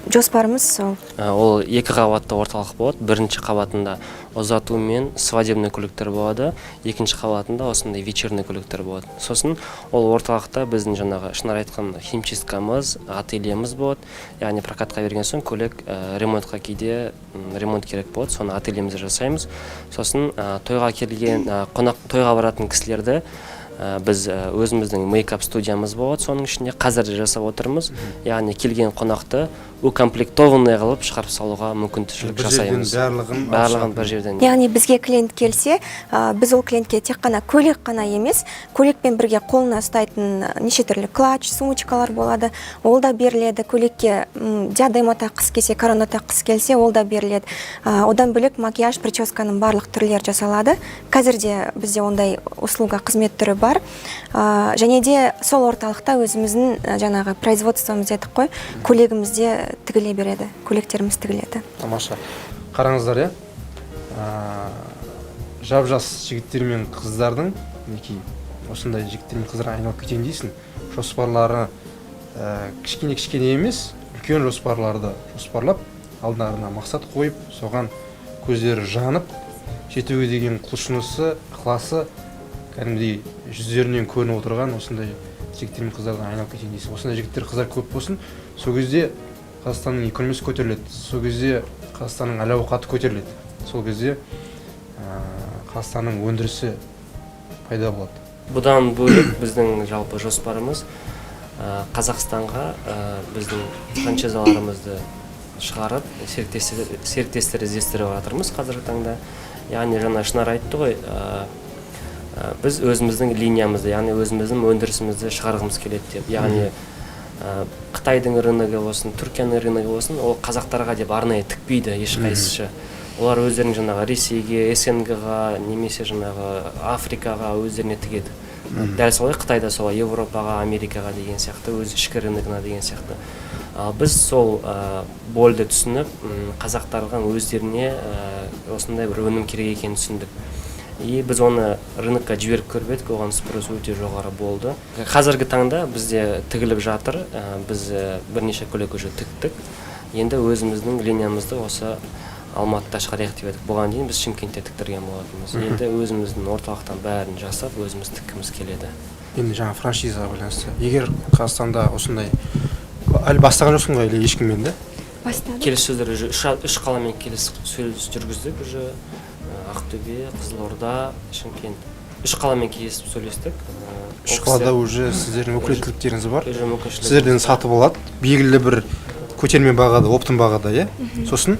Жоспарымыз сол. Ол екі қабатты орталық болады. Бірінші қабатында ұзату мен свадебный көйлектер болады, екінші қабатында осындай вечерний көйлектер болады. Сосын ол орталықта біздің жаңағы Шынар айтқан химчисткамыз, ательеміз болады. Яғни прокатқа берген соң көйлек ремонтқа, кейде ремонт керек болады, соны ательемізде жасаймыз. Сосын тойға келген қонақ, тойға баратын кісілерді біз өзіміздің мейкап студиямыз болады, соның ішінде қазір де жасап отырмыз. Яғни келген қонақты укомплектованный қылып шығарып салуға мүмкіншілік Бір жерден жасаймыз. барлығын алып Барлығын шығатын. бір жерден. Яғни бізге клиент келсе, біз ол клиентке тек қана көйлек қана емес, көйлекпен бірге қолына ұстайтын неше түрлі клатч, сумочкалар болады, ол да беріледі. Көйлекке диадема таққысы келсе, корона таққысы келсе, ол да беріледі. Одан бөлек макияж, прическаның барлық түрлері жасалады. Қазір де бізде ондай услуга, қызмет түрі бар. Және де сол орталықта өзіміздің жаңағы производствомыз дедік қой, көйлегіміз де тігіле береді, көйлектеріміз тігіледі. Тамаша! Қараңыздар, иә, жап жас жігіттер мен қыздардың, мінекей, осындай жігіттер мен қыздарға айналып кетейін дейсің. Жоспарлары кішкене кішкене емес, үлкен жоспарларды жоспарлап, алдарына мақсат қойып, соған көздері жанып, жетуге деген құлшынысы, ықыласы кәдімгідей жүздерінен көрініп отырған осындай жігіттер мен қыздардан айналып кетейін дейсің. Осындай жігіттер, қыздар көп болсын. Сол кезде Қазақстанның экономикасы көтеріледі, сол кезде Қазақстанның әл ауқаты көтеріледі, сол кезде Қазақстанның өндірісі Пайда болады. Бұдан бөлек, біздің жалпы жоспарымыз Қазақстанға біздің франшизаларымызды шығарып, серіктестер іздестіріп жатырмыз қазіргі таңда. Яғни жаңа Шынар айтты ғой, біз өзіміздің линиямызды, яғни өзіміздің өндірісімізді шығарғымыз келеді деп. Яғни Қытайдың рыногы болсын, Түркияның рыногы болсын, ол қазақтарға деп арнайы тікпейді ешқайсысы. Олар өздерінің жаңағы Ресейге, СНГ ға немесе жаңағы Африкаға өздеріне тігеді. Дәл солай Қытайда солай, Европаға, Америкаға деген сияқты, өз ішкі рыногына деген сияқты. Ал біз сол больді түсініп, қазақтарға өздеріне осындай бір өнім керек екенін түсіндік. И біз оны рынокқа жіберіп көріп едік, оған спрос өте жоғары болды. Қазіргі таңда бізде тігіліп жатыр, біз бірнеше көйлек уже тіктік. Енді өзіміздің линиямызды осы Алматыда шығарайық деп едік. Бұған дейін біз Шымкентте тіктірген болатынбыз. Енді өзіміздің орталықтан бәрін жасап, өзіміз тіккіміз келеді. Енді жаңа франшизаға байланысты, егер Қазақстанда осындай, әлі бастаған жоқсың ғой, или ешкіммен да? Бастадық. Келіссөздер уже үш қаламен келіссөз жүргіздік уже. Ақтөбе, Қызылорда, Шымкент, үш қаламен келісіп сөйлестік. Үш Ол қалада кісілер уже сіздердің өкілеттіліктеріңіз бар. Уже мүмкіншілік. Сіздерден сатып алады белгілі бір көтерме бағада, оптом бағада, иә. Сосын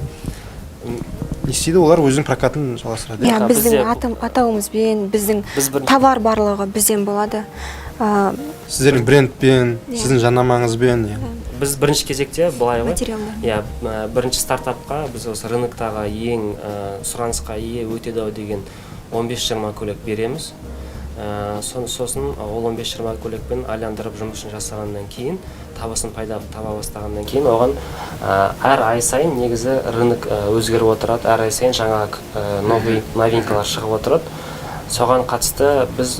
не істейді олар? Өзінің прокатын жалғастырады, иә? Иә, біздің атауымызбен, біздің біз бір товар барлығы бізден болады. Сіздердің брендпен, Иә. сіздің жарнамаңызбен, иә. Біз бірінші кезекте былай ғой. Материалдар. Иә, бірінші стартапқа біз осы рыноктағы ең сұранысқа ие, өтеді ау деген 15-20 көйлек береміз. Сосын ол 15-20 көйлекпен айландырып, жұмысын жасағаннан кейін, табысын пайда таба бастағаннан кейін, оған әр ай сайын негізі рынок өзгеріп отырады, әр ай сайын жаңа новый новинкалар шығып отырады. Соған қатысты біз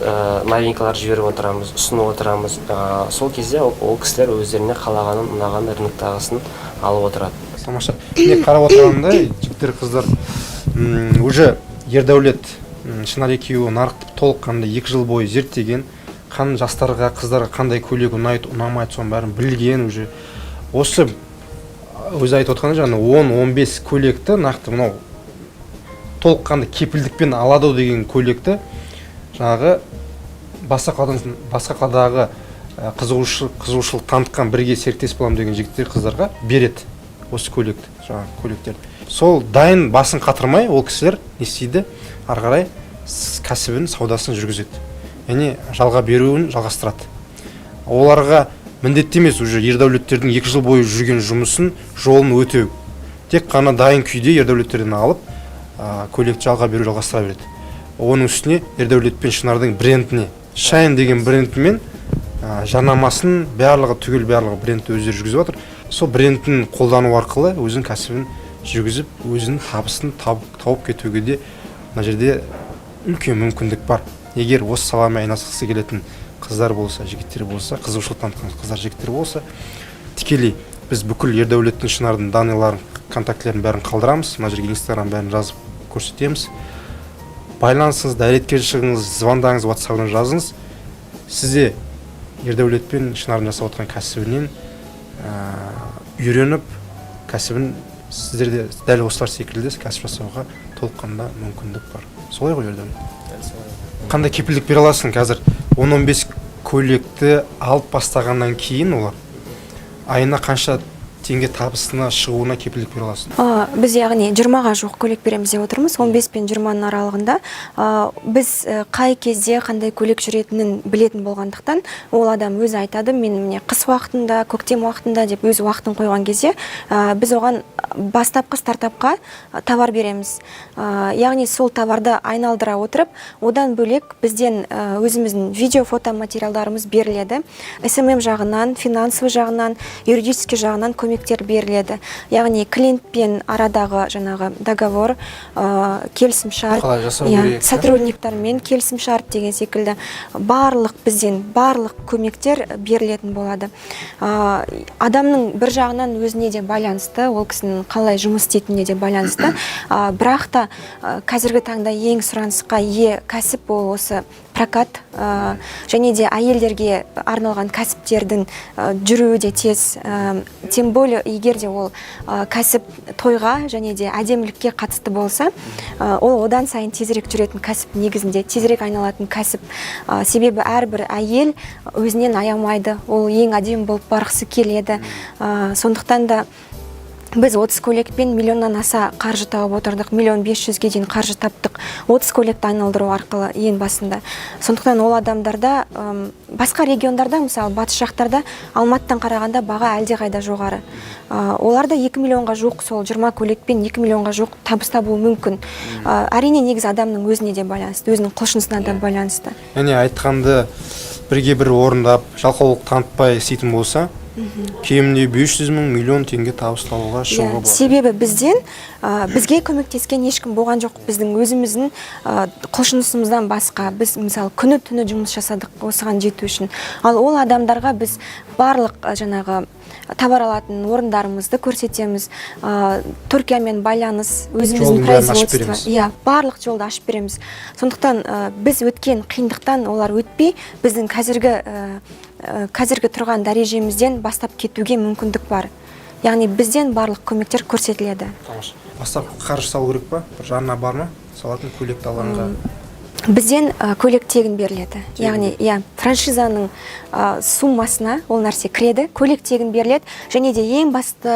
новинкалар жіберіп отырамыз, ұсынып отырамыз. Сол кезде ол кісілер өздеріне қалағанын, ұнаған рыноктағысын алып отырады. Тамаша! Міне, қарап отырғандай, жігіттер, қыздар, уже Ердәулет, Шынар екеуі нарықты толыққанды 2 жыл бойы зерттеген, қан жастарға, қыздарға қандай көйлек ұнайды, ұнамайды, соның бәрін білген. Уже осы өзі айтып отқандай, жаңағы 10-15 көйлекті нақты мынау толыққанды кепілдікпен алады ау деген көйлекті жаңағы басқа қаладан, басқа қаладағы қызығушылық танытқан, бірге серіктес боламын деген жігіттер, қыздарға береді осы көйлекті, жаңағы көйлектерді. Сол дайын, басын қатырмай ол кісілер не істейді? Ары қарай кәсібін, саудасын жүргізеді, яғни жалға беруін жалғастырады. Оларға міндетті емес уже Ердәулеттердің 2 жыл бойы жүрген жұмысын, жолын өтеу. Тек қана дайын күйде Ердәулеттерден алып, көйлекті жалға беру жалғастыра береді. Оның үстіне Ердәулет пен Шынардың брендіне, Шайн деген брендімен, жарнамасын, барлығы түгел, барлығы брендті өздері жүргізіп жатыр. Сол брендін қолдану арқылы өзінің кәсібін жүргізіп, өзінің табысын тауып кетуге де мына жерде үлкен мүмкіндік бар. Егер осы саламен айналысқысы келетін қыздар болса, жігіттер болса, қызығушылық танытқан қыздар, жігіттер болса, тікелей біз бүкіл Ердәулеттің, Шынардың данныйларын, контактілерін бәрін қалдырамыз мына жерге, Инстаграм, бәрін жазып көрсетеміз. Байланысыңыз, директке шығыңыз, звондаңыз, Ватсабына жазыңыз. Сізде Ердәулет пен Шынардың жасап отқан кәсібінен үйреніп, кәсібін сіздер де дәл осылар секілді кәсіп жасауға толыққанды мүмкіндік бар. Солай ғой, Ердәулет? Дәл солай. Қандай кепілдік бере аласың қазір 10-15 көйлекті алып бастағаннан кейін олар айына қанша теңге табысына шығуына кепілдік бере аласың? Біз, яғни, 20-ға жуық көйлек береміз деп отырмыз, 15 пен 20-ның аралығында. Біз қай кезде қандай көйлек жүретінін білетін болғандықтан, ол адам өзі айтады: «Мен міне қыс уақытында, көктем уақытында», – деп өз уақытын қойған кезде, біз оған бастапқы стартапқа товар береміз. Яғни сол товарды айналдыра отырып, одан бөлек бізден өзіміздің видео, фото материалдарымыз беріледі, СММ жағынан, финансовый жағынан, юридический жағынан көмектер беріледі. Яғни клиентпен арадағы жаңағы договор, келісімшарт, Қалай жасау иә, керек, иә? Сотрудниктармен келісімшарт деген секілді барлық бізден барлық көмектер берілетін болады. Адамның бір жағынан өзіне де байланысты, ол кісінің өзінің қалай жұмыс істейтініне де байланысты. Бірақ та қазіргі таңда ең сұранысқа ие кәсіп ол осы прокат, және де әйелдерге арналған кәсіптердің жүруі де тез. Тем более егер де ол кәсіп тойға және де әдемілікке қатысты болса, ол одан сайын тезірек жүретін кәсіп, негізінде тезірек айналатын кәсіп. Себебі әрбір әйел өзінен аямайды, ол ең әдемі болып барғысы келеді. Сондықтан да біз 30 көйлекпен миллионнан аса қаржы тауып отырдық, 1 500 000-ге дейін қаржы таптық 30 көйлекті айналдыру арқылы ең басында. Сондықтан ол адамдарда, басқа региондарда, мысалы, батыс жақтарда Алматыдан қарағанда баға әлдеқайда жоғары. Олар да 2 миллионға жуық, сол 20 көйлекпен 2 миллионға жуық табыс табуы мүмкін. Әрине, негізі адамның өзіне де байланысты, өзінің құлшынысына да байланысты. Яғни айтқанды бірге бір орындап, жалқаулық танытпай істейтін болса, кемінде 500 мың, миллион теңге табыс табуға шығуға болады. Себебі бізден, бізге көмектескен ешкім болған жоқ, біздің өзіміздің құлшынысымыздан басқа. Біз, мысалы, күні түні жұмыс жасадық осыған жету үшін. Ал ол адамдарға біз барлық жаңағы товар алатын орындарымызды көрсетеміз, Түркиямен байланыс, өзіміздің Жолдың бәрін ашып производство, береміз. иә, барлық жолды ашып береміз. Сондықтан біз өткен қиындықтан олар өтпей, біздің қазіргі тұрған дәрежемізден бастап кетуге мүмкіндік бар, яғни бізден барлық көмектер көрсетіледі. Тамаша. Бастапқы қаржы салу керек па, бір жарна бар ма салатын көйлекті алғанға? Бізден көйлек тегін беріледі, яғни, иә, франшизаның суммасына ол нәрсе кіреді, көйлек тегін беріледі. Және де ең басты,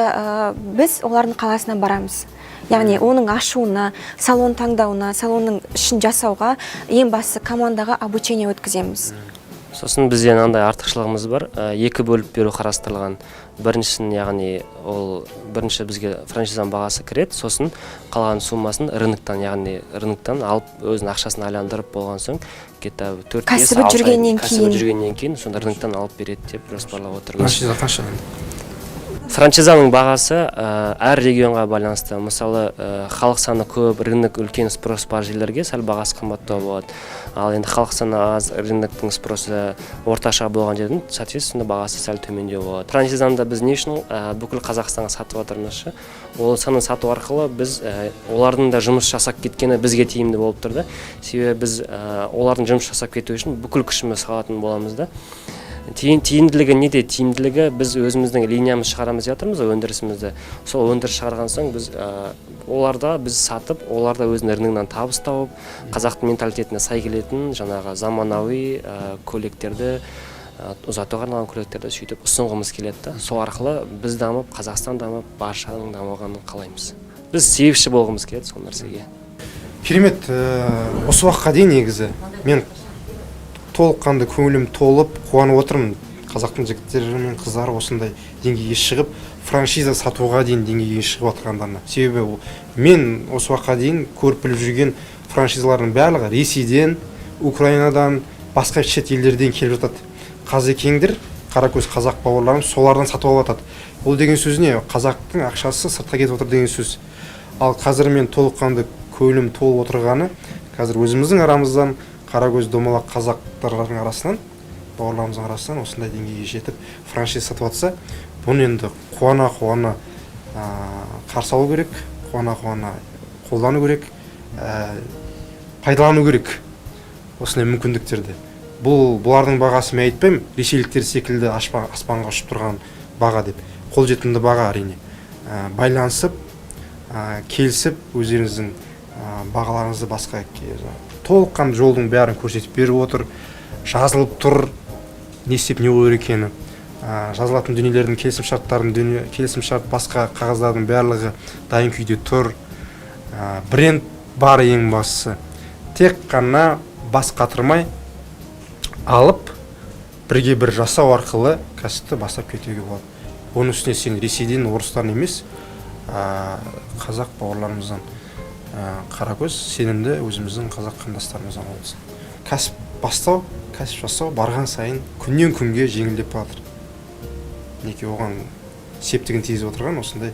біз олардың қаласына барамыз, яғни оның ашуына, салон таңдауына, салонның ішін жасауға, ең бастысы командаға обучение өткіземіз. Сосын бізде мынандай артықшылығымыз бар, екі бөліп беру қарастырылған. Біріншісін, яғни ол бірінші бізге франшизаның бағасы кіреді, сосын қалған суммасын рыноктан, яғни рыноктан алып, өзінің ақшасын айландырып болған соң, где-то 4, 5, Кәсібі 6 ай жүргеннен кәсібі кейін. жүргеннен кейін сонда рыноктан алып береді деп жоспарлап отырмыз. Франшиза қанша енді? Франшизаның бағасы әр регионға байланысты. Мысалы, халық саны көп, рынок үлкен, спрос бар жерлерге сәл бағасы қымбаттау болады. Ал енді халық саны аз, рыноктың спросы орташа болған жердің, соответственно, бағасы сәл төмендеу болады. Франшизаны да біз не үшін бүкіл Қазақстанға сатып жатырмыз ше? Ол соны сату арқылы біз, олардың да жұмыс жасап кеткені бізге тиімді болып тұр да. Себебі біз олардың жұмыс жасап кетуі үшін бүкіл күшімізді салатын боламыз да. Тиімділігі неде? Тиімділігі, біз өзіміздің линиямыз шығарамыз деп жатырмыз ғой, өндірісімізді. Сол өндіріс шығарған соң, біз оларда біз сатып, олар да өзінің рыногынан табыс тауып, қазақтың менталитетіне сай келетін жаңағы заманауи көйлектерді, ұзатуға арналған көйлектерді сөйтіп ұсынғымыз келеді да. Сол арқылы біз дамып, Қазақстан дамып, баршаның дамығанын қалаймыз. Біз себепші болғымыз келеді сол нәрсеге. Керемет. Осы уақытқа дейін негізі мен толыққанды көңілім толып, қуанып отырмын, қазақтың жігіттері мен қыздары осындай деңгейге шығып, франшиза сатуға дейін деңгейге шығып жатқандарына. Себебі мен осы уақытқа дейін көріп біліп жүрген франшизалардың барлығы Ресейден, Украинадан, басқа шет елдерден келіп жатады. Қазекеңдер, қаракөз қазақ бауырларымыз солардан сатып алып жатады. Ол деген сөз не? Қазақтың ақшасы сыртқа кетіп отыр деген сөз. Ал қазір мен толыққанды көңілім толып отырғаны, қазір өзіміздің арамыздан, қаракөз домалақ қазақтардың арасынан, бауырларымыздың арасынан осындай деңгейге жетіп, франшиза сатып жатса, бұны енді қуана қуана қарсы алу керек, қуана қуана қолдану керек, пайдалану керек осындай мүмкіндіктерді. Бұлардың бағасы, мен айтпаймын ресейліктер секілді аспанға ұшып тұрған баға деп, қолжетімді баға, әрине. Байланысып, келісіп, өздеріңіздің бағаларыңызды басқа толыққанды жолдың бәрін көрсетіп беріп отыр, жазылып тұр не істеп не қою керек екені. Жазылатын дүниелердің, келісім шарттардың, дүние, келісім шарт, басқа қағаздардың барлығы дайын күйде тұр. Бренд бар. Ең бастысы, тек қана бас қатырмай алып, бірге бір жасау арқылы кәсіпті бастап кетуге болады. Оның үстіне сен Ресейден, орыстан емес, қазақ бауырларымыздан, қаракөз сенімді өзіміздің қазақ қандастарымыздан алып, кәсіп бастау, кәсіп жасау барған сайын күннен күнге жеңілдеп бара жатыр. Мінекей, оған септігін тигізіп отырған осындай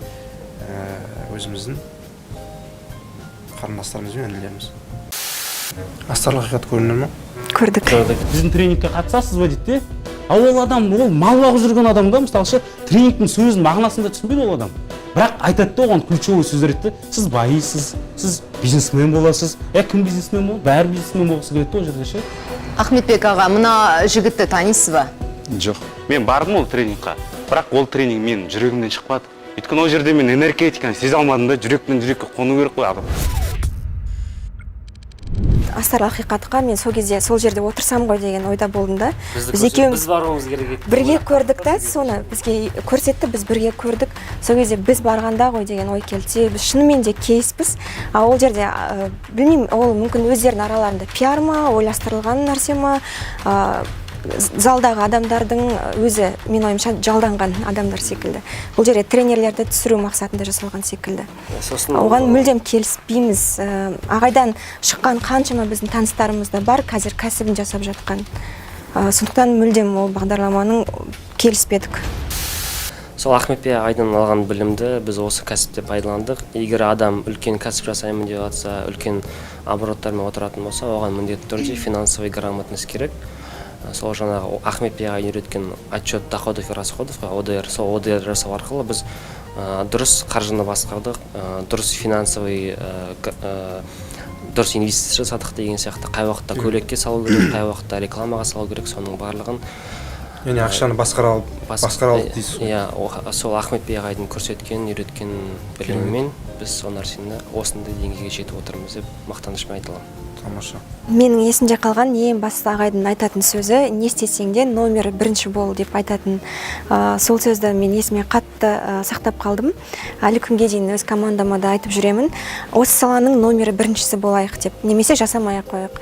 өзіміздің қарындастарымыз бен інілеріміз. Астарлы ақиқат көрінер ма? Көрдік. Біздің тренингке қатысасыз ба дейді де. Ал ол адам, ол мал бағып жүрген адам да, мысалы ше, тренингтің сөзін, мағынасын да түсінбейді ол адам. Бірақ айтады да, оған ключевой сөздер айтты: сіз байисыз, сіз бизнесмен боласыз. Е, кім бизнесмен болады? Бәрі бизнесмен болғысы келеді да ол жерде ше. Ахметбек аға, мына жігітті танисыз ба? Жоқ. Мен бардым ол тренингқа, бірақ ол тренинг менің жүрегімнен шықпады, өйткені ол жерде мен энергетиканы сезе алмадым да. Жүректен жүрекке қону керек қой адам. Астарлы ақиқатқа мен сол кезде сол жерде отырсам ғой деген ойда болдым да. Бізді Біз екеуміз екеуміз біз баруымыз керек еді. бірге көрдік та, соны бізге көрсетті, біз бірге көрдік. Сол кезде біз барғанда ғой деген ой келді, себебі біз шынымен де кейспіз. А ол жерде білмеймін, ол мүмкін өздерінің араларында пиар ма, ойластырылған нәрсе ма, залдағы адамдардың өзі, менің ойымша, жалданған адамдар секілді. Бұл жерде тренерлерді түсіру мақсатында жасалған секілді. Сосын Оған мүлдем келіспейміз. Ағайдан шыққан қаншама біздің таныстарымыз да бар қазір кәсібін жасап жатқан. Сондықтан мүлдем ол бағдарламаның келіспедік. Сол Ахметбек ағайдан алған білімді біз осы кәсіпте пайдаландық. Егер адам үлкен кәсіп жасаймын деп жатса, үлкен обороттармен отыратын болса, оған міндетті түрде финансовый грамотность керек. Сол жаңағы Ахметбек ағай үйреткен отчет доходов и расходов қой, ОДР. Сол ОДР жасау арқылы біз дұрыс қаржыны басқардық, дұрыс финансовый дұрыс инвестиция жасадық деген сияқты. Қай уақытта көйлекке салу керек, қай уақытта рекламаға салу керек, соның барлығын. Яғни ақшаны басқара алып, басқара алдық дейсіз ғой. Иә, сол Ахметбек ағайдың көрсеткен, үйреткен білімімен біз сол нәрсені осындай деңгейге жетіп отырмыз деп мақтанышпен айта аламын. Тамаша. Менің есімде қалған ең басты ағайдың айтатын сөзі: «Не істесең де, номері бірінші бол», – деп айтатын. Сол сөзді мен есіме қатты сақтап қалдым. Әлі күнге дейін өз командама да айтып жүремін: осы саланың номері біріншісі болайық деп немесе жасамай ақ қояйық.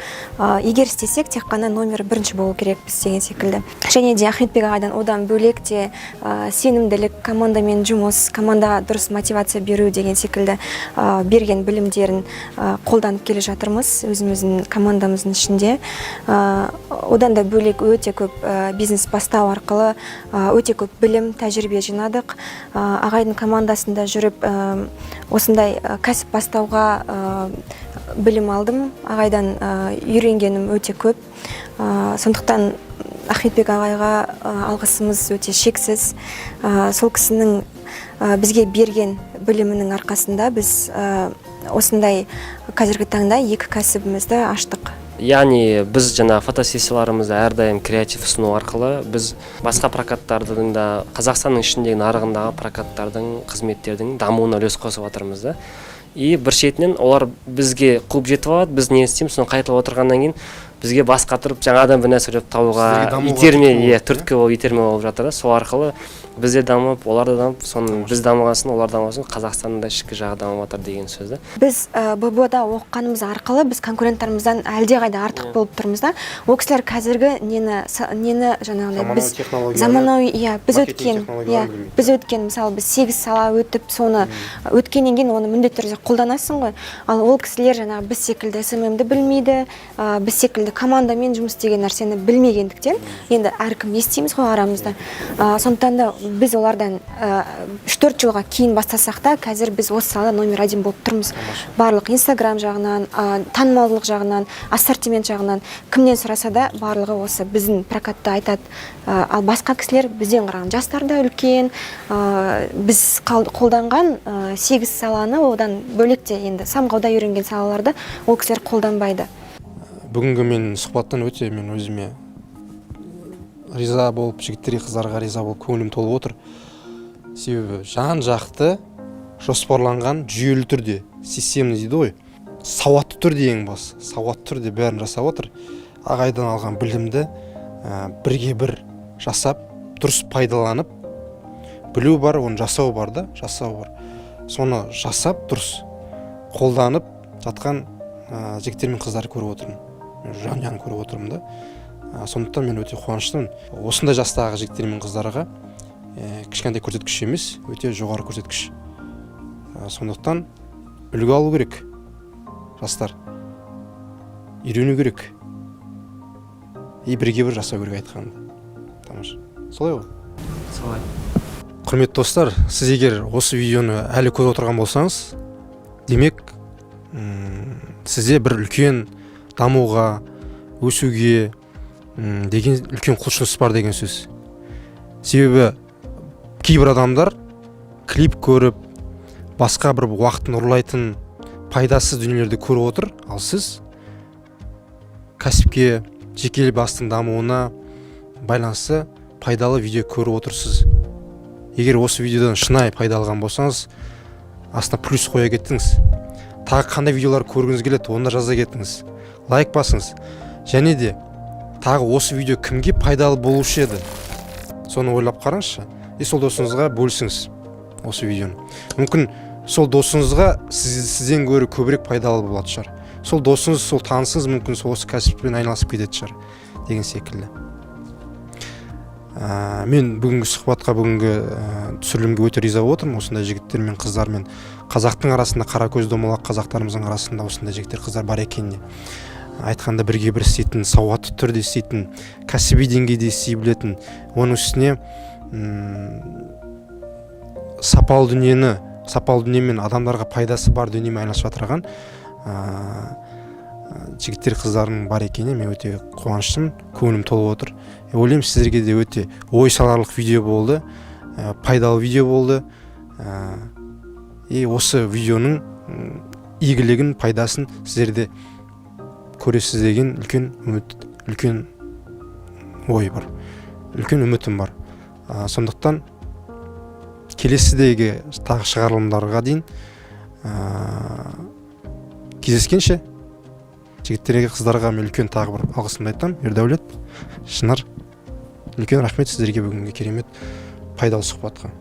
Егер істесек, тек қана номері бірінші болу керекпіз деген секілді. Және де Ахметбек ағайдан одан бөлек те сенімділік, командамен жұмыс, командаға дұрыс мотивация беру деген секілді берген білімдерін қолданып келе жатырмыз өзіміздің командамыздың ішінде. Одан да бөлек өте көп бизнес бастау арқылы өте көп білім, тәжірибе жинадық. Ағайдың командасында жүріп, осындай кәсіп бастауға білім алдым. Ағайдан үйренгенім өте көп. Сондықтан Ахметбек ағайға алғысымыз өте шексіз. Сол кісінің бізге берген білімінің арқасында біз осындай қазіргі таңда екі кәсібімізді аштық. Яғни біз жаңа фотосессияларымызды әрдайым креатив ұсыну арқылы біз басқа прокаттардың да, Қазақстанның ішіндегі нарығындағы прокаттардың, қызметтердің дамуына үлес қосып жатырмыз да. И бір шетінен олар бізге қуып жетіп алады, біз не істейміз, соны қайталап отырғаннан кейін бізге бас қатырып, жаңадан бір нәрсе ойлап табуға Сіздерге дамуға итерме түрткі иә, болады, түрткі болып, итерме болып жатыр да. Сол арқылы біз де дамып, олар да дамып, соны біз дамыған соң, олар дамыған соң, Қазақстанның да ішкі жағы дамып жатыр деген сөз да. Біз ББ да оқығанымыз арқылы біз конкуренттарымыздан әлдеқайда артық болып тұрмыз да. Ол кісілер қазіргі нені жаңағыдай біз Заманауи технологияны, заманауи, иә, біз маркетинг өткен, иә, технологияларын білмейді. біз өткен, мысалы, біз сегіз сала өтіп, соны өткеннен кейін оны міндетті түрде қолданасың ғой. Ал ол кісілер жаңағы біз секілді СММ-ді білмейді, біз секілді командамен жұмыс істеген нәрсені білмегендіктен, енді әркім естиміз ғой арамызда. Сондықтан да біз олардан 3-4 жылға кейін бастасақ та, қазір біз осы салада номер один болып тұрмыз. Барлық Инстаграм жағынан, танымалдылық жағынан, ассортимент жағынан кімнен сұраса да, барлығы осы біздің прокатты айтады. Ал басқа кісілер бізден қараған жастар да үлкен. Біз қолданған сегіз саланы, одан бөлек те енді Самғауда үйренген салаларды ол кісілер қолданбайды. Бүгінгі мен сұхбаттан өте мен өзіме риза болып, жігіттерге, қыздарға риза болып, көңілім толып отыр. Себебі жан жақты жоспарланған, жүйелі түрде, системный дейді ғой, сауатты түрде, ең басы сауатты түрде бәрін жасап отыр. Ағайдан алған білімді бірге бір жасап, дұрыс пайдаланып, білу бар, оны жасау бар да, жасау бар. Соны жасап, дұрыс қолданып жатқан жігіттер мен қыздарды көріп отырмын. Мен жанұяны көріп отырмын да. Сондықтан мен өте қуаныштымын. Осындай жастағы жігіттер мен қыздарға кішкентай көрсеткіш емес, өте жоғары көрсеткіш. Сондықтан үлгі алу керек, жастар үйрену керек и бірге бір жасау керек айтқанымды. Тамаша, солай ғой? Солай. Құрметті достар, сіз егер осы видеоны әлі көріп отырған болсаңыз, демек, сізде бір үлкен дамуға, өсуге деген үлкен құлшыныс бар деген сөз. Себебі кейбір адамдар клип көріп Басқа бір уақытын ұрлайтын пайдасыз дүниелерді көріп отыр, ал сіз кәсіпке, жеке бастың дамуына байланысты пайдалы видео көріп отырсыз. Егер осы видеодан шынайы пайда алған болсаңыз, астына плюс қоя кеттіңіз. Тағы қандай видеолар көргіңіз келеді, оны да жаза кетіңіз, лайк басыңыз. Және де тағы осы видео кімге пайдалы болушы еді, соны ойлап қараңызшы и сол досыңызға бөлісіңіз осы видеоны. Мүмкін, сол досыңызға сізден гөрі көбірек пайдалы болатын шығар. Сол досыңыз, сол танысыңыз мүмкін сол осы кәсіппен айналысып кететін шығар деген секілді. Мен бүгінгі сұхбатқа, бүгінгі түсірілімге өте риза болып отырмын. Осындай жігіттер мен қыздармен, қазақтың арасында, қара көз домалақ қазақтарымыздың арасында осындай жігіттер, қыздар бар екеніне айтқанда, бірге бір істейтін, сауатты түрде істейтін, кәсіби деңгейде істей білетін, оның үстіне сапалы дүниені, сапалы дүниемен, адамдарға пайдасы бар дүниемен айналысып жатырған жігіттер, қыздардың бар екеніне мен өте қуаныштымын, көңілім толып отыр. Ойлаймын, сіздерге де өте ой саларлық видео болды, пайдалы видео болды. И осы видеоның игілігін, пайдасын сіздер де көресіз деген үлкен үміт, үлкен ой бар, үлкен үмітім бар. Сондықтан келесідегі тағы шығарылымдарға дейін кездескенше, жігіттерге, қыздарға мен үлкен тағы бір алғысымды айтамын. Ердәулет, Шынар, үлкен рахмет сіздерге бүгінгі керемет пайдалы сұхбатқа.